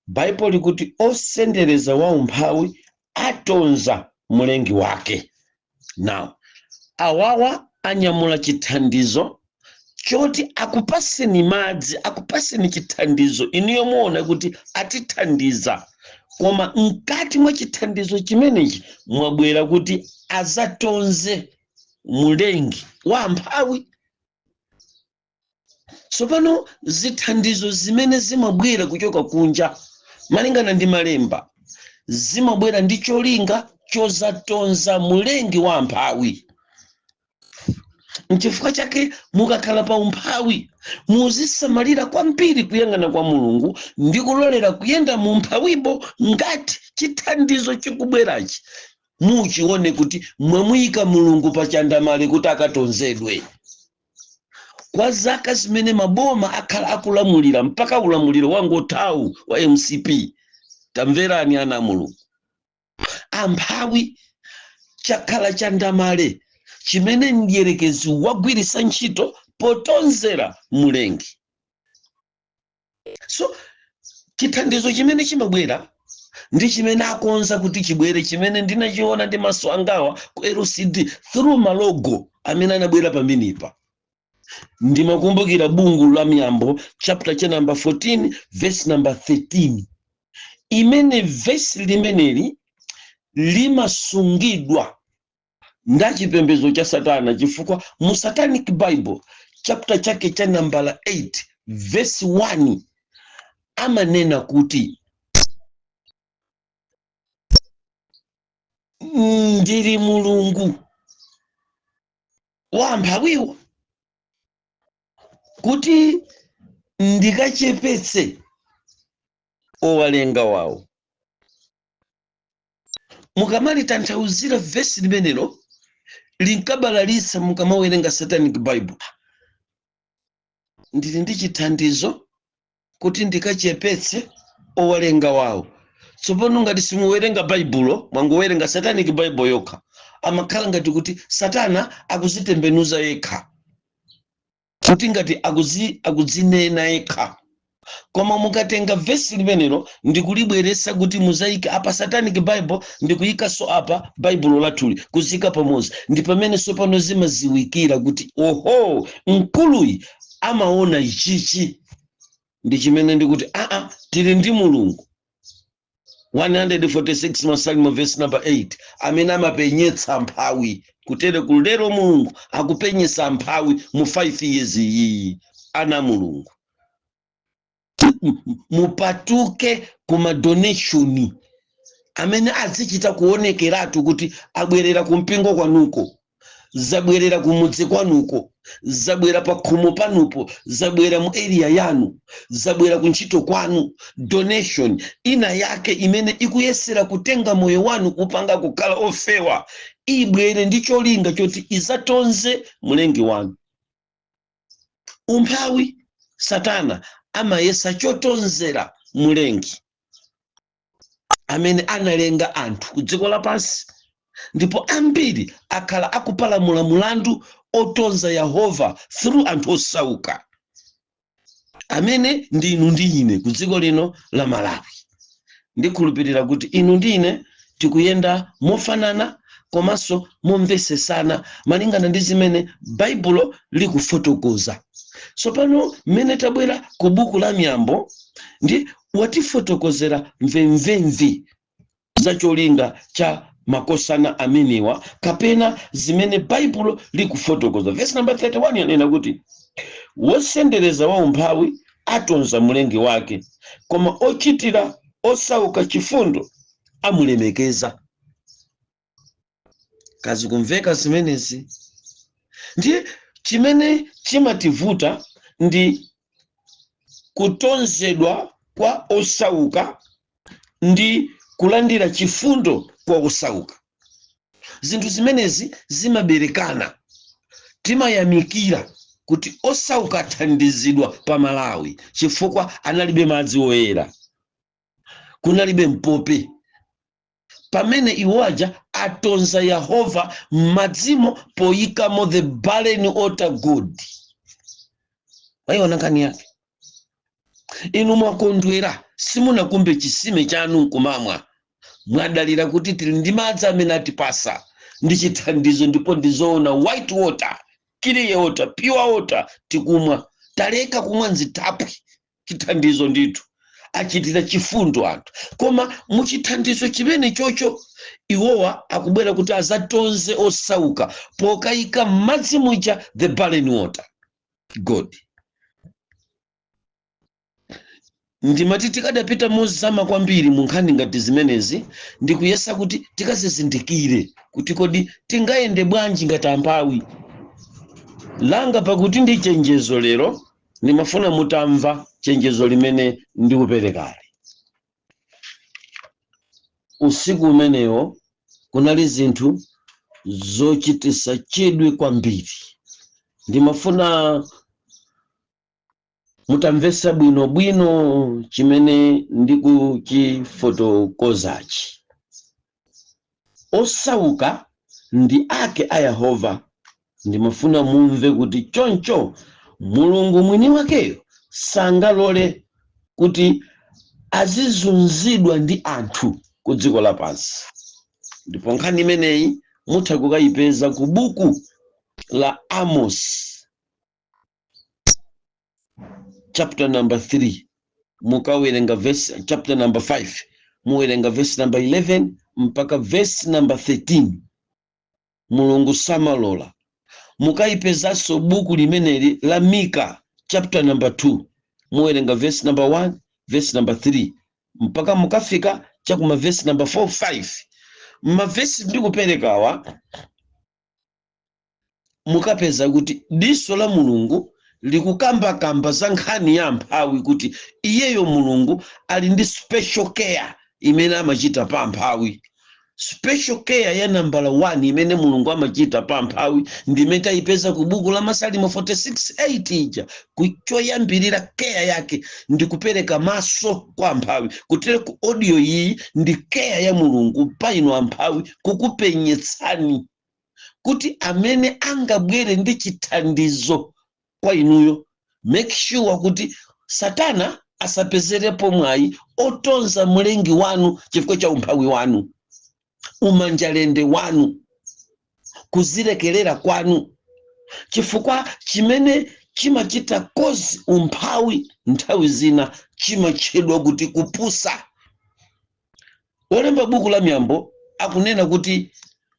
Baibulo likuti osendereza wa umphawi atonza mulengi wake. Now awawa anyamula chithandizo choti akupaseni madzi, akupaseni chithandizo, inuyo muona kuti atithandiza, koma mkati mwa chithandizo chimenechi mwabwera kuti azatonze mulengi wa amphawi. Tsopano zithandizo zimene zimabwera kuchoka kunja, malingana ndi malemba, zimabwera ndi cholinga chozatonza mulengi wa amphawi. Nchifukwa chake mukakhala pa umphawi muzisamalira kwambiri kuyang'ana kwa Mulungu ndi kulolera kuyenda mu umphawibo ngati chithandizo chikubwerachi muchione kuti mwamuyika Mulungu pa chandamale kuti akatonzedwe. Kwa zaka zimene maboma akhala akulamulira mpaka ulamuliro wangothawu wa MCP, tamverani ana a Mulungu, amphawi chakhala chandamale chimene mdierekezi wagwiritsa ntchito potonzera Mulengi. So chithandizo chimene chimabwera ndi chimene akonza kuti chibwere, chimene ndinachiona ndi maso angawa ku LCD through malogo amene anabwera pamenepa. Ndimakumbukira bungu la Miyambo chapter cha number 14 verse number 13, imene vesi limeneli limasungidwa nda chipembedzo cha Satana, chifukwa mu Satanic Bible chapter chake cha nambala 8 verse 1 amanena kuti ndili Mulungu wa amphawiwa kuti ndikachepetse owalenga wawo. Mukamalitanthauzira vesi limenelo linkabalalitsa mukamawerenga Satanic Bible. Ndili ndi chithandizo kuti ndikachepetse owalenga wawo. Tsopano ngati simuwerenga Baibulo, mwangowerenga Satanic Bible yokha, amakhala ngati kuti Satana akuzitembenuza yekha, kuti ngati akudzinena yekha. Koma mukatenga vesi limenelo ndikulibweretsa kuti muzayike apa Satanic Bible ndikuyikanso apa Baibulo lathuli, kuzika pamodzi, ndi pamene tsopano zimaziwikira kuti oho, mkuluyi amaona ichichi. Ndi chimene ndikuti aa, tili ndi Mulungu 146 Masalimo verse number 8 amene amapenyetsa mphawi. Kutere kulero Mulungu akupenyetsa mphawi mu 5 years iyi. Ana Mulungu, mupatuke kuma donation amene azichita kuonekeratu kuti abwerera kumpingo kwanuko, zabwerera kumudzi kwanuko, zabwera pa khomo panupo, zabwera mu area yanu, zabwera kuntchito kwanu. Donation ina yake imene ikuyesera kutenga moyo wanu kupanga kukhala ofewa, ibwere ndi cholinga choti izatonze Mlengi wanu. Umphawi Satana amayesa chotonzera Mulengi amene analenga anthu ku dziko lapansi, ndipo ambiri akhala akupalamula mulandu otonza Yehova through anthu osauka amene ndi inu ndi ine ku dziko lino la Malawi. Ndikhulupirira kuti inu ndi ine tikuyenda mofanana komanso momvesesana malingana ndi zimene Baibulo likufotokoza. Tsopano mmene tabwera ku buku la Miyambo, ndi watifotokozera mvemvemve za cholinga cha makosana amenewa kapena zimene Baibulo likufotokoza. Verse number 31 yanena kuti wosendereza wa umphawi atonza Mlengi wake, koma ochitira osauka chifundo amulemekeza. Kazi kumveka zimenezi? Ndiye chimene chimativuta ndi kutonzedwa kwa osauka ndi kulandira chifundo kwa osauka. Zinthu zimenezi zimaberekana. Timayamikira kuti osauka athandizidwa pa Malawi chifukwa analibe madzi oyera, kunalibe mpope, pamene iwo aja atonza Yehova m'madzimo poyikamo the barren water god. Mwayiona nkhani yake? Inu mwakondwera, simunakumbe chisime chanu nkumamwa, mwadalira kuti tili ndi madzi amene atipasa ndi chithandizo, ndipo ndizoona, white water, clear water, pure water tikumwa, taleka kumwa nzithaphwi. Chithandizo ndithu achitira chifundo anthu, koma muchithandizo chimene chocho iwowa akubwera kuti azatonze osauka pokayika m'madzi muja the barren water god. Ndimati tikadapita mozama kwambiri mu nkhani ngati zimenezi ndikuyesa kuti tikazizindikire kuti kodi tingayende bwanji ngati amphawi. Langa pakuti ndi chenjezo lero, ndimafuna mutamva chenjezo limene ndikuperekali. Usiku umenewo kunali zinthu zochititsa chidwi kwambiri. Ndimafuna mutamvetsa bwinobwino chimene ndikuchifotokozachi. Osauka ndi ake a Yehova. Ndimafuna mumve kuti choncho Mulungu mwini wakeyo sangalole kuti azizunzidwa ndi anthu ku dziko lapansi. Ndipo nkhani imeneyi mutha kukayipeza ku buku la Amos chapter number 3, mukawerenga verse, chapter number 5, muwerenga verse number 11 mpaka verse number 13. Mulungu samalola. Mukayipezanso buku limeneli la Mika chapter number 2, muwerenga verse number 1, verse number 3 mpaka mukafika chakuma verse number 4, 5. Mavesi ndikuperekawa, mukapeza kuti diso la Mulungu likukambakamba za nkhani ya amphawi, kuti iyeyo Mulungu ali ndi special care imene amachita pa amphawi. Special care ya nambala 1 imene Mulungu amachita pa amphawi ndimene tayipeza ku buku la Masalimo 46:8 ija. Choyambirira, care yake ndi kupereka maso kwa amphawi. Kutere ku audio iyi ndi care ya Mulungu pa inu amphawi, kukupenyetsani kuti amene angabwere ndi chithandizo kwa inuyo, make sure kuti Satana asapezerepo mwayi otonza mlengi wanu chifukwa cha umphawi wanu, umanjalende wanu, kuzilekelera kwanu. Chifukwa chimene chimachita cause umphawi nthawi zina chimatchedwa kuti kupusa. Olemba buku la Miyambo akunena kuti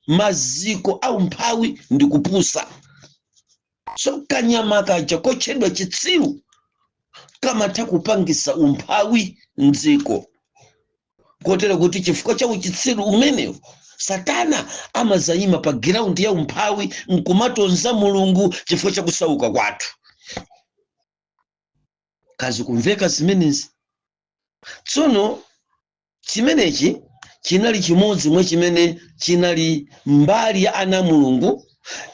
maziko a umphawi ndi kupusa. So kanyama kaja kotchedwa chitsiru kamatha kupangisa umphawi mdziko, kotero kuti chifukwa cha uchitsiru umenewu Satana amazayima pa ground ya umphawi nkumatonza Mulungu chifukwa cha kusauka kwathu. Kazi kumveka zimenezi? Tsono chimenechi chinali chimodzi mwa chimene chinali mbali ya ana Mulungu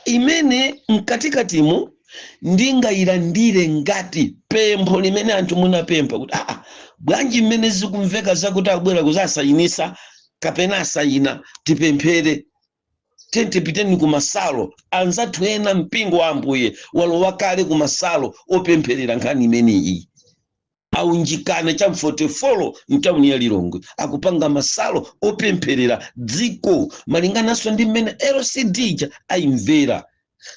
imene mkatikatimo ndingayilandire ngati pempho limene anthu munapempha kuti, aa, bwanji mmene zikumveka zakuti abwera kuzasayinisa kapena asayina, tipemphere, tentipiteni kumasalo anzathu ena. Mpingo wa Ambuye walowa kale kumasalo opempherera nkhani imeneyi. Aunjikana cha 44 mtawuni ya Lilongwe, akupanga masalo opempherera dziko malingananso ndi mmene LCD ija ayimvera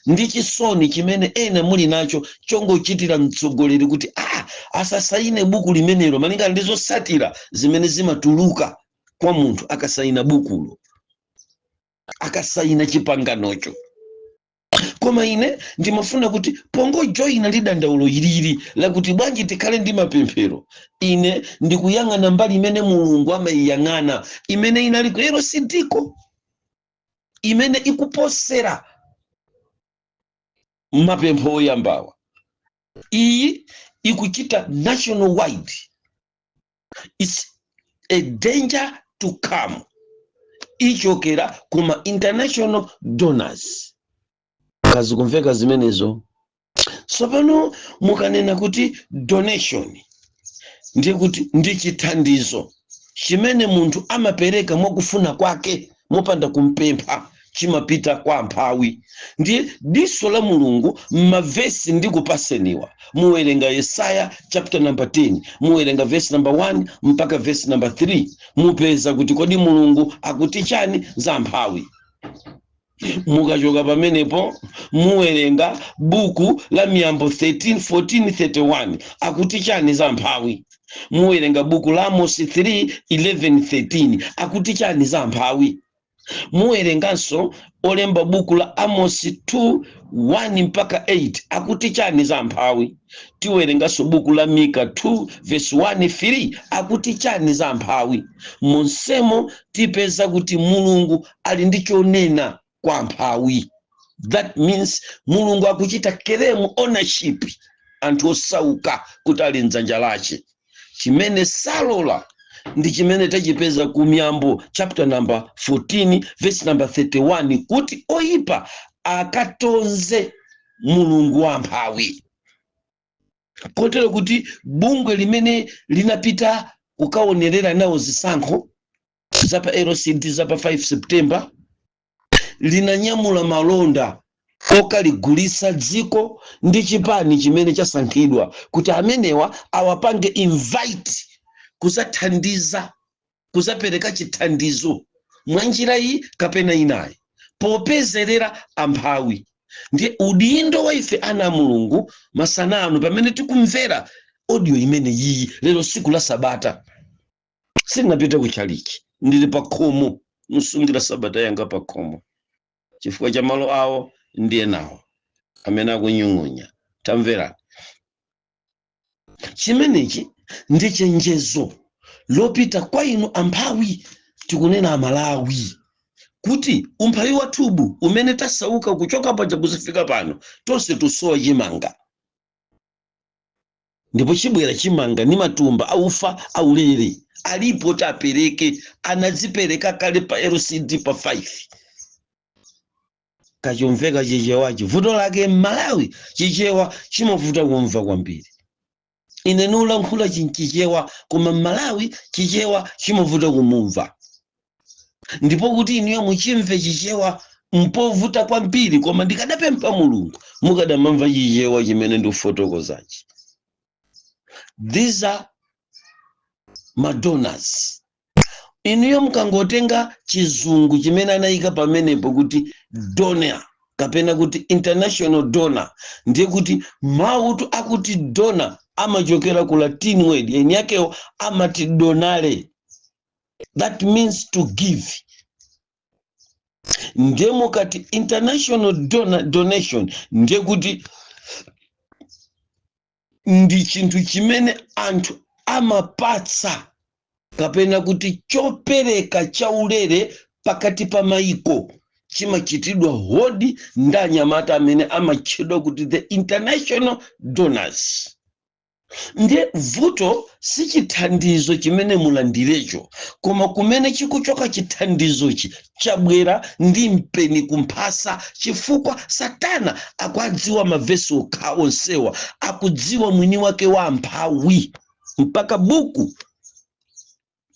ndi chisoni chimene ena muli nacho chongochitira mtsogoleri kuti asasayine buku limenelo, malingana ndi zosatira zimene zimatuluka kwa munthu akasayina bukulo, akasayina chipanganocho. Koma ine ndimafuna kuti pongojoyina ndi dandaulo ilili lakuti bwanji tikhale ndi mapemphero, ine ndikuyang'ana mbali imene Mulungu amayiyang'ana, imene inali ku LCD ko, imene ikuposera mapempho oyambawa. Iyi ikuchita national wide. It's a danger to come, ichokera kuma international donors. Kazikumveka zimenezo? Tsopano mukanena kuti donation, ndiye kuti ndi chithandizo chimene munthu amapereka mwakufuna kwake mopanda kumpempha, chimapita kwa amphawi. Ndiye diso la Mulungu m'mavesi ndikupaseniwa, muwerenga Yesaya chapter number 10, muwerenga verse number 1 mpaka verse number 3, mupeza kuti kodi Mulungu akuti chani za amphawi. Mukachoka pamenepo muwerenga buku la Miyambo 13, 14, 31, akuti chani za amphawi. Muwerenga buku la Amosi 3, 11, 13, akuti chani za amphawi. Muwerenganso olemba buku la Amosi 2, 1 mpaka 8, akuti chani za amphawi. Tiwerenganso buku la Mika 2 verse 1, 3, akuti chani za amphawi. Monsemo tipeza kuti Mulungu ali ndi chonena kwa amphawi. That means Mulungu akuchita claim ownership anthu osauka kuti ali mdzanja lace. Chimene salola ndi chimene tachipeza ku Miyambo chapter number 14 verse number 31, kuti oyipa akatonze Mulungu wamphawi, kotero kuti bungwe limene linapita kukaonerera nawo zisankho zapa LCD zapa 5 September linanyamula malonda okaligulisa dziko ndi chipani chimene chasankhidwa, kuti amenewa awapange invite kuzathandiza, kuzapereka chithandizo mwa njira iyi kapena inayi popezerera amphawi. Ndiye udindo wa ife ana a Mulungu masana ano, pamene tikumvera audio imene iyi lero, siku la Sabata, sindinapite ku chalichi, ndili pa khomo, msungira Sabata yanga pa khomo chifukwa cha malo awo ndiye nawo amene akunyung'unya. Tamverani, chimenechi ndi chenjezo lopita kwa inu amphawi, tikunena Amalawi, kuti umphawi wathubu umene tasauka kuchoka paja kuzifika pano, tonse tusowa chimanga, ndipo chibwera chimanga ndi matumba aufa aulere alipo, tapereke, anadzipereka kale pa LCD pa 5. Kachomveka Chichewachi, vuto lake m'Malawi Chichewa chimavuta kumva kwambiri. Ine nulankhula chinchichewa, koma m'Malawi Chichewa chimavuta kumumva, ndipo kuti inuyo muchimve Chichewa mpovuta kwambiri. Koma ndikadapempha Mulungu mukadamamva Chichewa chimene ndikufotokozachi. These are madonors. Inuyo mukangotenga Chizungu chimene anayika pamenepo kuti donor kapena kuti international donor, ndiye kuti mautu akuti donor amachokera ku Latin word, eni yakewo amati donare, that means to give. Ndiye mukati international donor, donation, ndiye kuti ndi chinthu chimene anthu amapatsa kapena kuti chopereka chaulere pakati pa maiko, chimachitidwa hold ndi anyamata amene amatchedwa kuti the international donors. Ndiye vuto si chithandizo chimene mulandirecho, koma kumene chikuchoka chithandizochi. Chabwera ndi mpeni kumphasa, chifukwa Satana akuadziwa mavesi okha onsewa, akudziwa mwini wake wa amphawi. Mpaka buku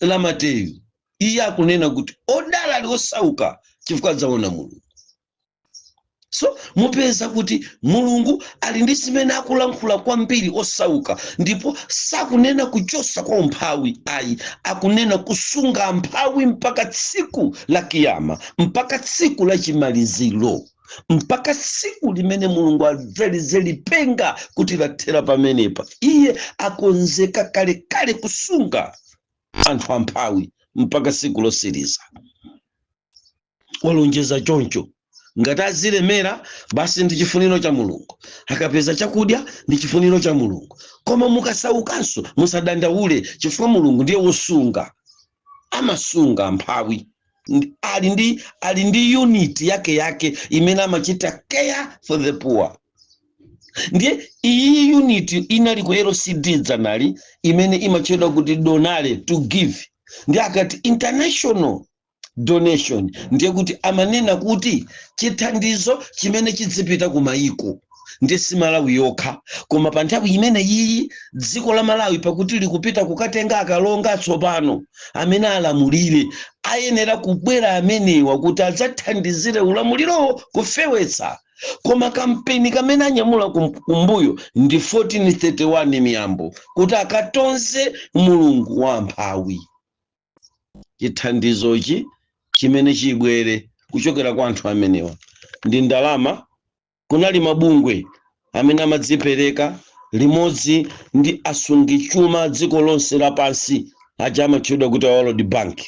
la Mateyu iye akunena kuti odala ali osauka chifukwa adzaona Mulungu. So mupeza kuti Mulungu ali ndi zimene akulankhula kwambiri osauka, ndipo sakunena kuchosa kwa umphawi ayi, akunena kusunga amphawi mpaka tsiku la kiyama, mpaka tsiku la chimaliziro, mpaka tsiku limene Mulungu adzalize lipenga kuti lathera pamenepa. Iye akonzeka kalekale kusunga anthu amphawi mpaka tsiku losiriza, walonjeza choncho. Ngati azilemera, basi, ndi chifuniro cha Mulungu. Akapeza chakudya, ndi chifuniro cha Mulungu. Koma mukasaukanso musadandaule, chifukwa Mulungu ndiye wosunga, amasunga amphawi. Ali ndi unit yake yake imene amachita care for the poor. Ndiye iyi unit inali ku LCD dzanali, imene imatchedwa kuti donare, to give. Ndi akati international donation, ndiye kuti amanena kuti chithandizo chimene chidzipita ku mayiko, ndiye si Malawi yokha. Koma pa nthawi imene iyi dziko la Malawi pakuti likupita kukatenga akalonga atsopano amene alamulire, ayenera kubwera amenewa kuti adzathandizire ulamulirowo kufewetsa. Koma kampeni kamene anyamula kumbuyo ndi 1431 Miyambo, kuti akatonze Mulungu wa amphawi. Chithandizochi chimene chibwere kuchokera kwa anthu amenewa ndi ndalama. Kunali mabungwe amene amadzipereka limodzi ndi asungichuma dziko lonse lapansi aja amatchedwa kuti World Bank.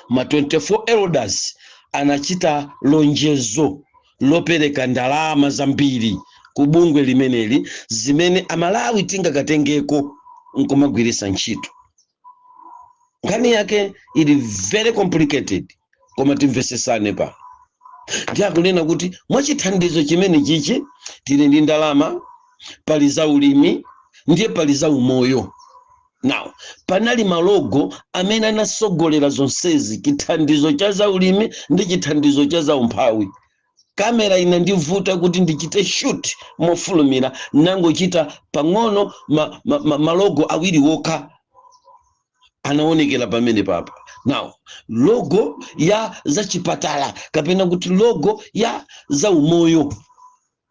Ma 24 elders anachita lonjezo lopereka ndalama zambiri ku bungwe limeneli, zimene Amalawi tingakatengeko nkumagwiritsa ntchito. Nkhani yake ili very complicated, koma timvesesane pano. Ndi akunena kuti mwachithandizo chimene chichi tili ndi ndalama, pali za ulimi, ndiye pali za umoyo. Now panali malogo amene anasogolera zonsezi, chithandizo cha zaulimi ndi chithandizo cha zaumphawi. Kamera inandivuta kuti ndichite shoot mofulumira, nangochita pang'ono malogo awiri wokha anaonekera pamene papa. Now logo ya zachipatala kapena kuti logo ya zaumoyo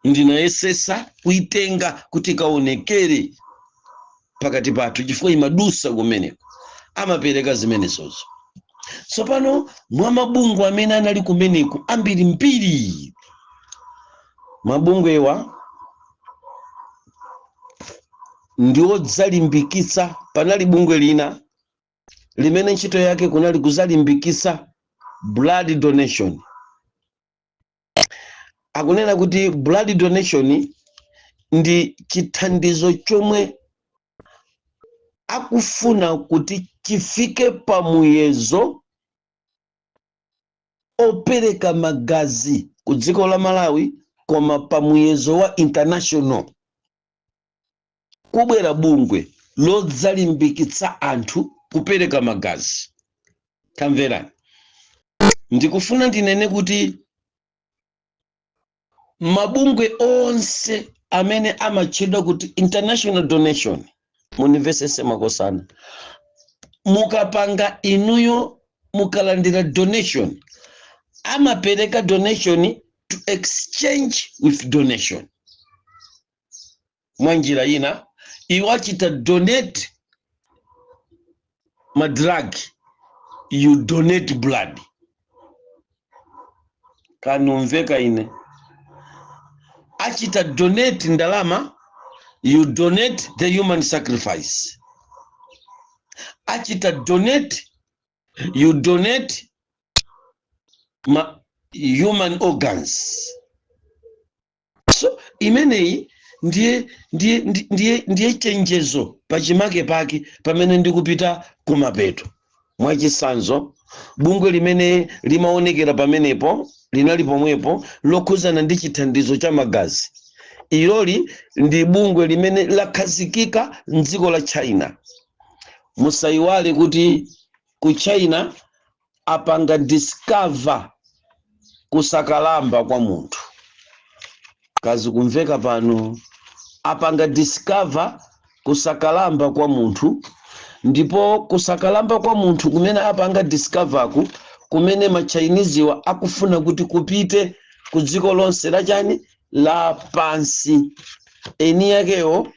ndinayesesa kuitenga kuti kaonekere pakati pathu chifukwa imadusa kumeneko, amapereka zimenezozo. Tsopano mwa mabungwe amene anali kumeneku ambiri mbiri, mabungwewa ndi odzalimbikitsa. Panali bungwe lina limene ntchito yake kunali kuzalimbikitsa blood donation. Akunena kuti blood donation ndi chithandizo chomwe akufuna kuti chifike pamuyezo opereka magazi ku dziko la Malawi, koma pamuyezo wa international. Kubwera bungwe lodzalimbikitsa anthu kupereka magazi. Tamverani, ndikufuna ndinene kuti mabungwe onse amene amatchedwa kuti international donation, munimvesese makosana, mukapanga inuyo mukalandira donation, amapereka donation to exchange with donation. Mwa njira ina, iwo achita donate ma drug, you donate blood. Kanumveka ine? Achita donate ndalama, you donate the human sacrifice. Achita donate, you donate ma human organs. So imeneyi ndiye chenjezo pachimake pake pamene ndikupita kumapeto. Mwachisanzo, bungwe limene limaonekera pamenepo linali pomwepo lokhuzana ndi chithandizo cha magazi. Iloli ndi bungwe limene lakhazikika mdziko la China. Musayiwale kuti ku China apanga discover kusakalamba kwa munthu. Kazi kumveka pano? Apanga discover kusakalamba kwa munthu, ndipo kusakalamba kwa munthu kumene apanga discover kumene maChinesewa akufuna kuti kupite ku dziko lonse lachani, la pansi. Eni yakewo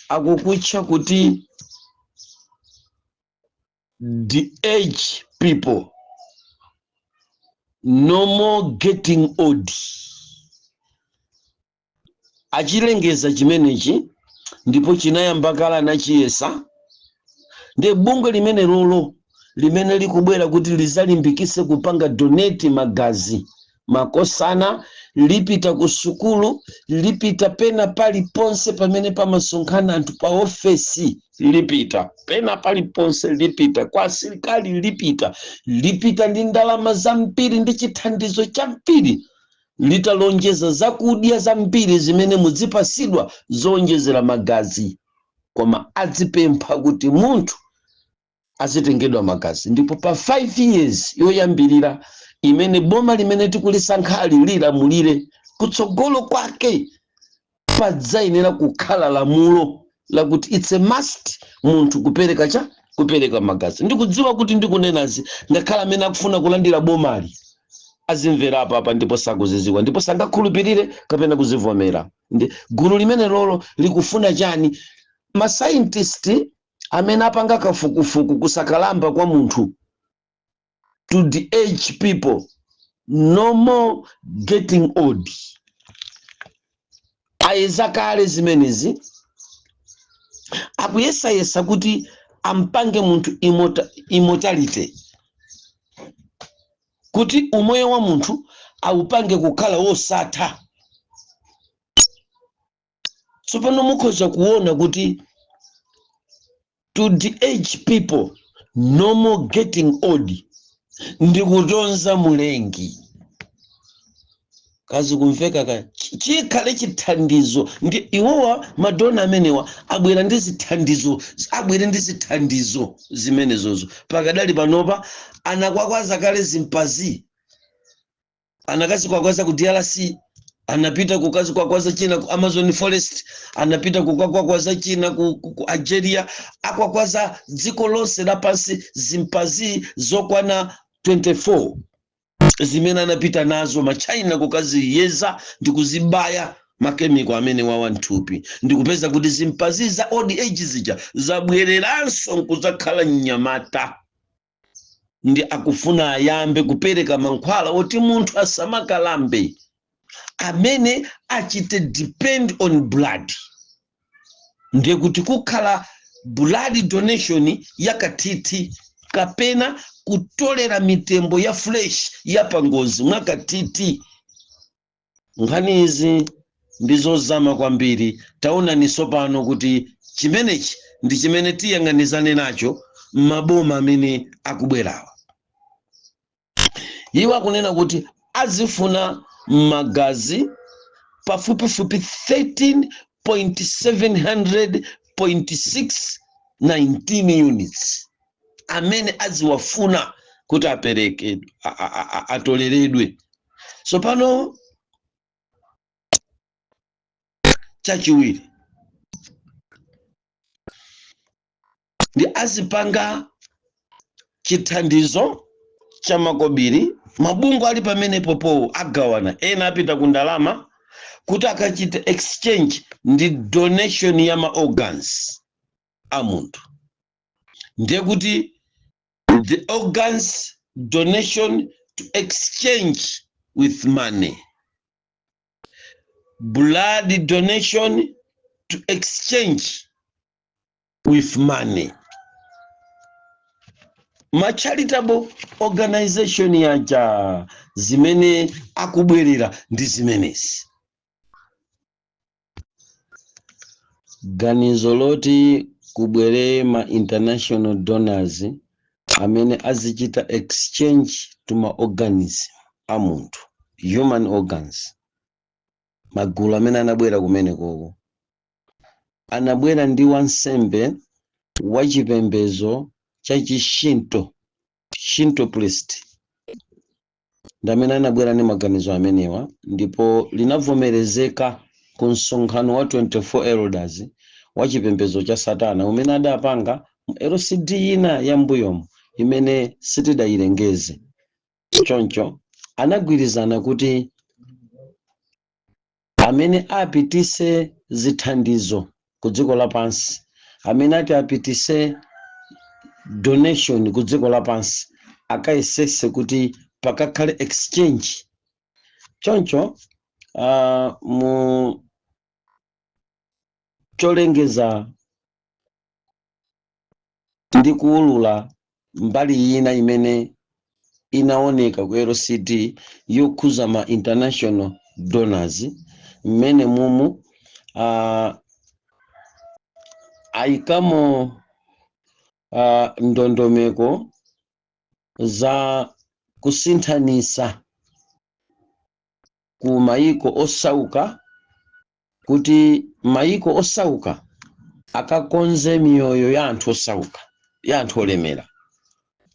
akukutcha kuti the age people, no more getting old. Achilengeza chimenechi ndipo chinayamba kale, anachiyesa. Ndiye bungwe limene lolo limene likubwera kuti lizalimbikise kupanga donate magazi, makosana, lipita ku sukulu, lipita pena paliponse pamene pamasonkhana anthu, pa ofesi lipita, pena paliponse lipita, kwa asilikali lipita, lipita ndi ndalama zambiri ndi chithandizo chambiri, litalonjeza zakudya zambiri zimene mudzipasidwa zowonjezera magazi, koma adzipempha kuti munthu azitengedwa magazi. Ndipo pa 5 years yoyambirira imene boma limene tikulisankhali lilamulire, kutsogolo kwake padzayenera kukhala lamulo lakuti it's a must munthu kupereka cha kupereka magazi. Ndikudziwa kuti ndikunenazi, ngakhale amene akufuna kulandira bomali azimvera apa ndipo sakuziziwa ndipo sangakhulupirire kapena kuzivomera. Ndi gulu limene lolo likufuna chani? Ma scientist amene apanga kafukufuku kusakalamba kwa munthu, to the age people, no more getting old, ayeza kale zimenezi. Akuyesayesa kuti ampange munthu immortality, kuti umoyo wa munthu aupange kukhala wosatha. Tsopano mukhoza kuona kuti to the age people, no more getting old. Ndikutonza Mulengi. Kazi kumveka ka chikhale chithandizo ndi iwowa. Ma donor amenewa abwera ndi zithandizo, abwere ndi zithandizo zimenezozo. Pakadali panopa anakwakwaza kale zimpazi, anakazikwakwaza ku DRC, anapita kukazikwakwaza china ku Amazon forest, anapita kukakwakwaza china ku Algeria. Akwakwaza dziko lonse lapansi zimpazi zokwana 24 zimene anapita nazo machina kukaziyeza ndi kuzibaya makemiko amene wawa mthupi, ndikupeza kuti zimpazi za old age zija zabwereranso nkudzakhala mnyamata. Ndi akufuna ayambe kupereka mankhwala oti munthu asamakalambe, amene achite depend on blood. Ndiye kuti kukhala blood donation yakathithi kapena kutolera mitembo ya fresh ya pangozi mwakathithi. Nkhani izi ndizozama kwambiri. Taonaninso pano kuti chimenechi ndi chimene tiyang'anizane nacho m'maboma amene akubwerawa. Iwo akunena kuti azifuna magazi pafupifupi 13.700.619 units amene aziwafuna kuti apereke, atoleredwe. So pano chachiwiri ndi azipanga chithandizo cha makobiri. Mabungwe ali pamenepopo agawana, ena apita ku ndalama kuti akachite exchange ndi donation ya ma organs a munthu. Ndiye kuti the organs donation to exchange with money, blood donation to exchange with money. Ma charitable organization yaja zimene akubwerera ndi zimenezi. Ganizo loti kubwere ma international donors amene azichita exchange to ma organs a munthu, human organs, magulu amene anabwera kumenekoko anabwera ndi wansembe wa chipembedzo cha Chishinto, Shinto priest, ndi amene anabwera ndi maganizo amenewa, ndipo linavomerezeka ku msonkhano wa 24 elders wa chipembedzo cha Satana umene adapanga mu LCD ina ya mbuyomo imene sitidayilengeze. Choncho anagwirizana kuti amene apitise zithandizo ku dziko lapansi, amene ati apitise donation ku dziko lapansi, akayesese kuti pakakhale exchange. Choncho mu cholengeza ndi kuwulula mbali ina imene inaoneka ku LCD yokhuza ma international donors, mmene mumu ayikamo ndondomeko za kusinthanisa ku mayiko osauka, kuti mayiko osauka akakonze miyoyo ya anthu osauka, ya anthu olemera.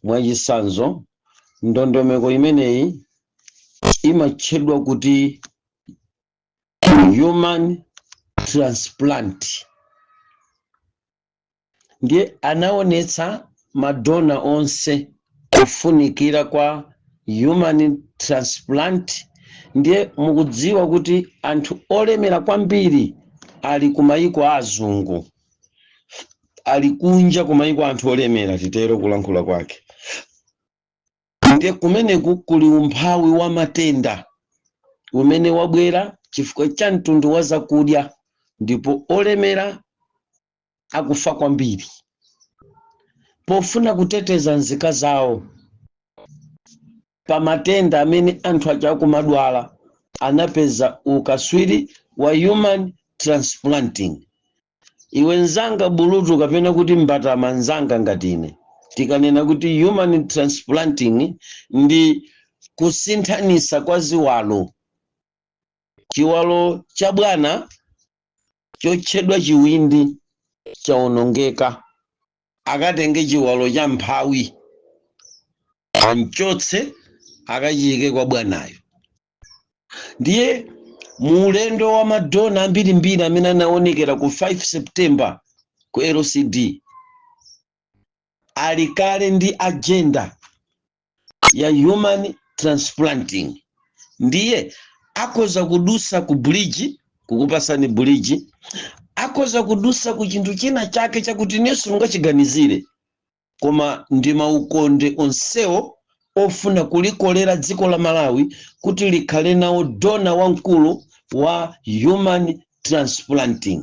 Mwachitsanzo, ndondomeko imeneyi imatchedwa kuti human transplant. Ndiye anaonetsa ma donor onse kufunikira kwa human transplant. Ndiye mukudziwa kuti anthu olemera kwambiri ali ku mayiko azungu, ali kunja ku mayiko anthu olemera, titero kulankhula kwake. Ndiye kumeneku kuli umphawi wa matenda umene wabwera chifukwa cha mtundu wa zakudya, ndipo olemera akufa kwambiri. Pofuna kuteteza nzika zawo pa matenda amene anthu aja akumadwala, anapeza ukaswiri wa human transplanting. Iwe nzanga bulutu kapena kuti mbatama nzanga ngati ine, Tikanena kuti human transplanting, ndi kusinthanisa kwa ziwalo. Chiwalo cha bwana chotchedwa chiwindi chawonongeka, akatenge chiwalo cha mphawi, anchotse, akachiyike kwa bwanayo. Ndiye muulendo wa ma donor ambirimbiri amene anaonekera ku 5 September ku LCD, ali kale ndi agenda ya human transplanting. Ndiye akhoza kudusa ku bridge, kukupasani bridge, akhoza kudusa ku chinthu china chake chakuti nenso mungachiganizire, koma ndi maukonde onsewo ofuna kulikolera dziko la Malawi kuti likhale nawo donor wamkulu wa human transplanting.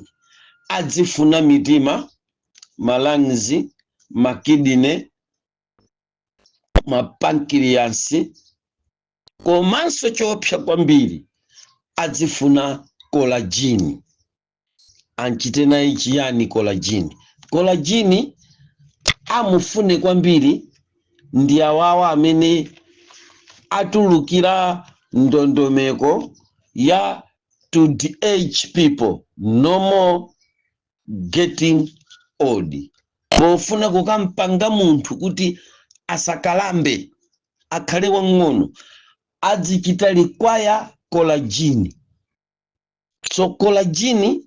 Adzifuna mitima, ma lungs, ma kidney, ma pancreas, komanso choopsa kwambiri, adzifuna collagen. Anchite naye chiyani collagen? Collagen amufune kwambiri ndi awawa amene atulukira ndondomeko ya to de-age people, no more getting old, pofuna kukampanga munthu kuti asakalambe, akhale wang'ono, adzichita require collagen. So collagen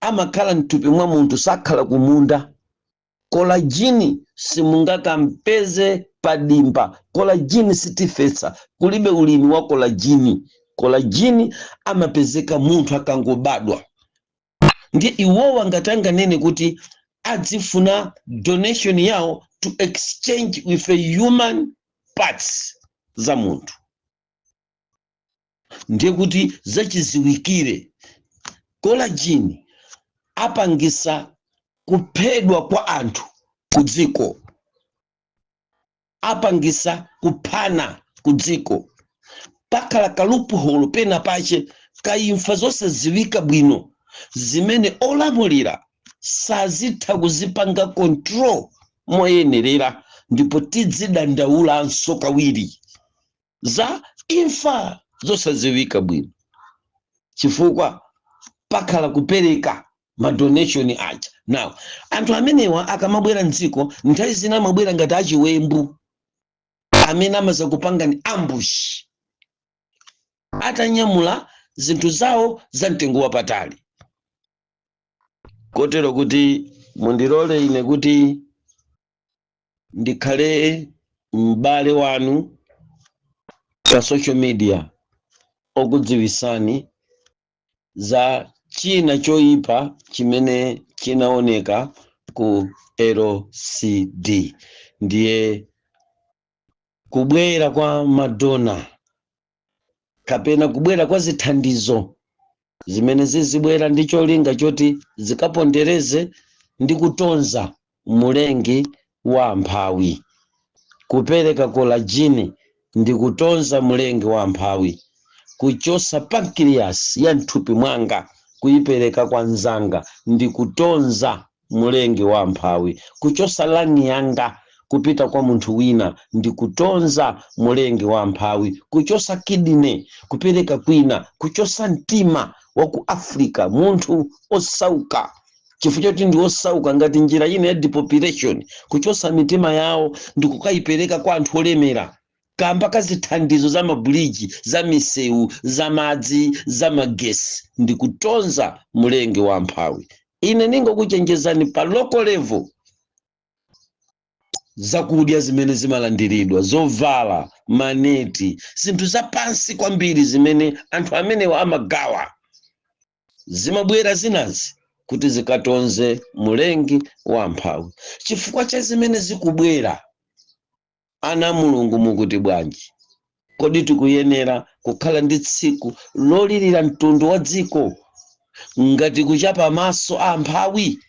amakhala mthupi mwa munthu, sakhala kumunda. Collagen simungakampeze padimba. Collagen sitifesa, kulibe ulimi wa collagen. Collagen amapezeka munthu akangobadwa. Ndiye iwowa ngati anganene kuti adzifuna donation yawo to exchange with a human parts za munthu, ndiye kuti zachiziwikire collagen apangisa kuphedwa kwa anthu ku dziko, apangisa kuphana ku dziko. Pakhala ka loophole pena pache kaimfa zosaziwika bwino zimene olamulira sazitha kuzipanga control moyenerera, ndipo tidzidandaulanso kawiri za imfa zosaziwika bwino, chifukwa pakhala kupereka ma donation aja. Now, anthu amenewa akamabwera mdziko, nthawi zina amabwera ngati achiwembu amene amaza kupanga ni ambush, atanyamula zinthu zawo za mtengo wapatali. Kotero kuti mundilole ine kuti ndikhale m'bale wanu pa social media okudziwisani za china choyipa chimene chinaoneka ku LCD. Ndiye kubwera kwa ma donor kapena kubwera kwa zithandizo zimene zizibwera ndi cholinga choti zikapondereze ndi kutonza mulengi wa amphawi. Kupereka collagen ndi kutonza mulengi wa amphawi. Kuchosa pancreas ya mthupi mwanga kuyipereka kwa mzanga ndi kutonza mulengi wa amphawi. Kuchosa lung yanga kupita kwa munthu wina ndi kutonza mulengi wa amphawi. Kuchosa kidney kupereka kwina, kuchosa mtima wa ku Africa, munthu osauka, chifukwa choti ndi osauka, ngati njira ina ya depopulation, kuchosa mitima yawo ndi kukayipereka kwa anthu olemera kamba ka zithandizo za mabuliji, za misewu, za madzi, za magesi, ndi kutonza mulengi wa amphawi. Ine ningokuchenjezani pa local level: zakudya zimene zimalandiridwa, zovala, maneti, zinthu zapansi kwambiri zimene anthu amenewa amagawa, zimabwera zinazi kuti zikatonze mulengi wa amphawi. Chifukwa cha zimene zikubwera, ana Mulungu, mukuti bwanji? Kodi tikuyenera kukhala ndi tsiku lolirira mtundu wa dziko ngati kuchapa maso a amphawi,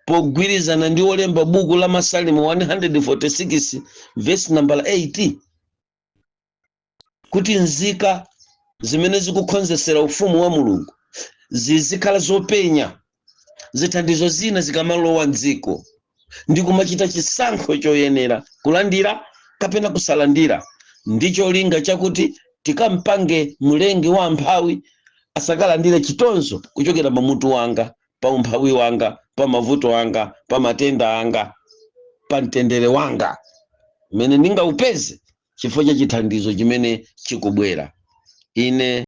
pogwirizana ndi olemba buku la Masalimo 146 verse number 8, kuti nzika zimene zikukhonzesera ufumu wa Mulungu zizikhala zopenya zithandizo zina zikamalowa mdziko? Ndi kumachita chisankho choyenera kulandira kapena kusalandira, ndi cholinga chakuti tikampange Mlengi wa amphawi asakalandire chitonzo kuchokera pa mutu wanga, pa umphawi wanga, pa mavuto anga, pa matenda anga, pa mtendere wanga mmene ndingaupeze chifukwa cha chithandizo chimene chikubwera. Ine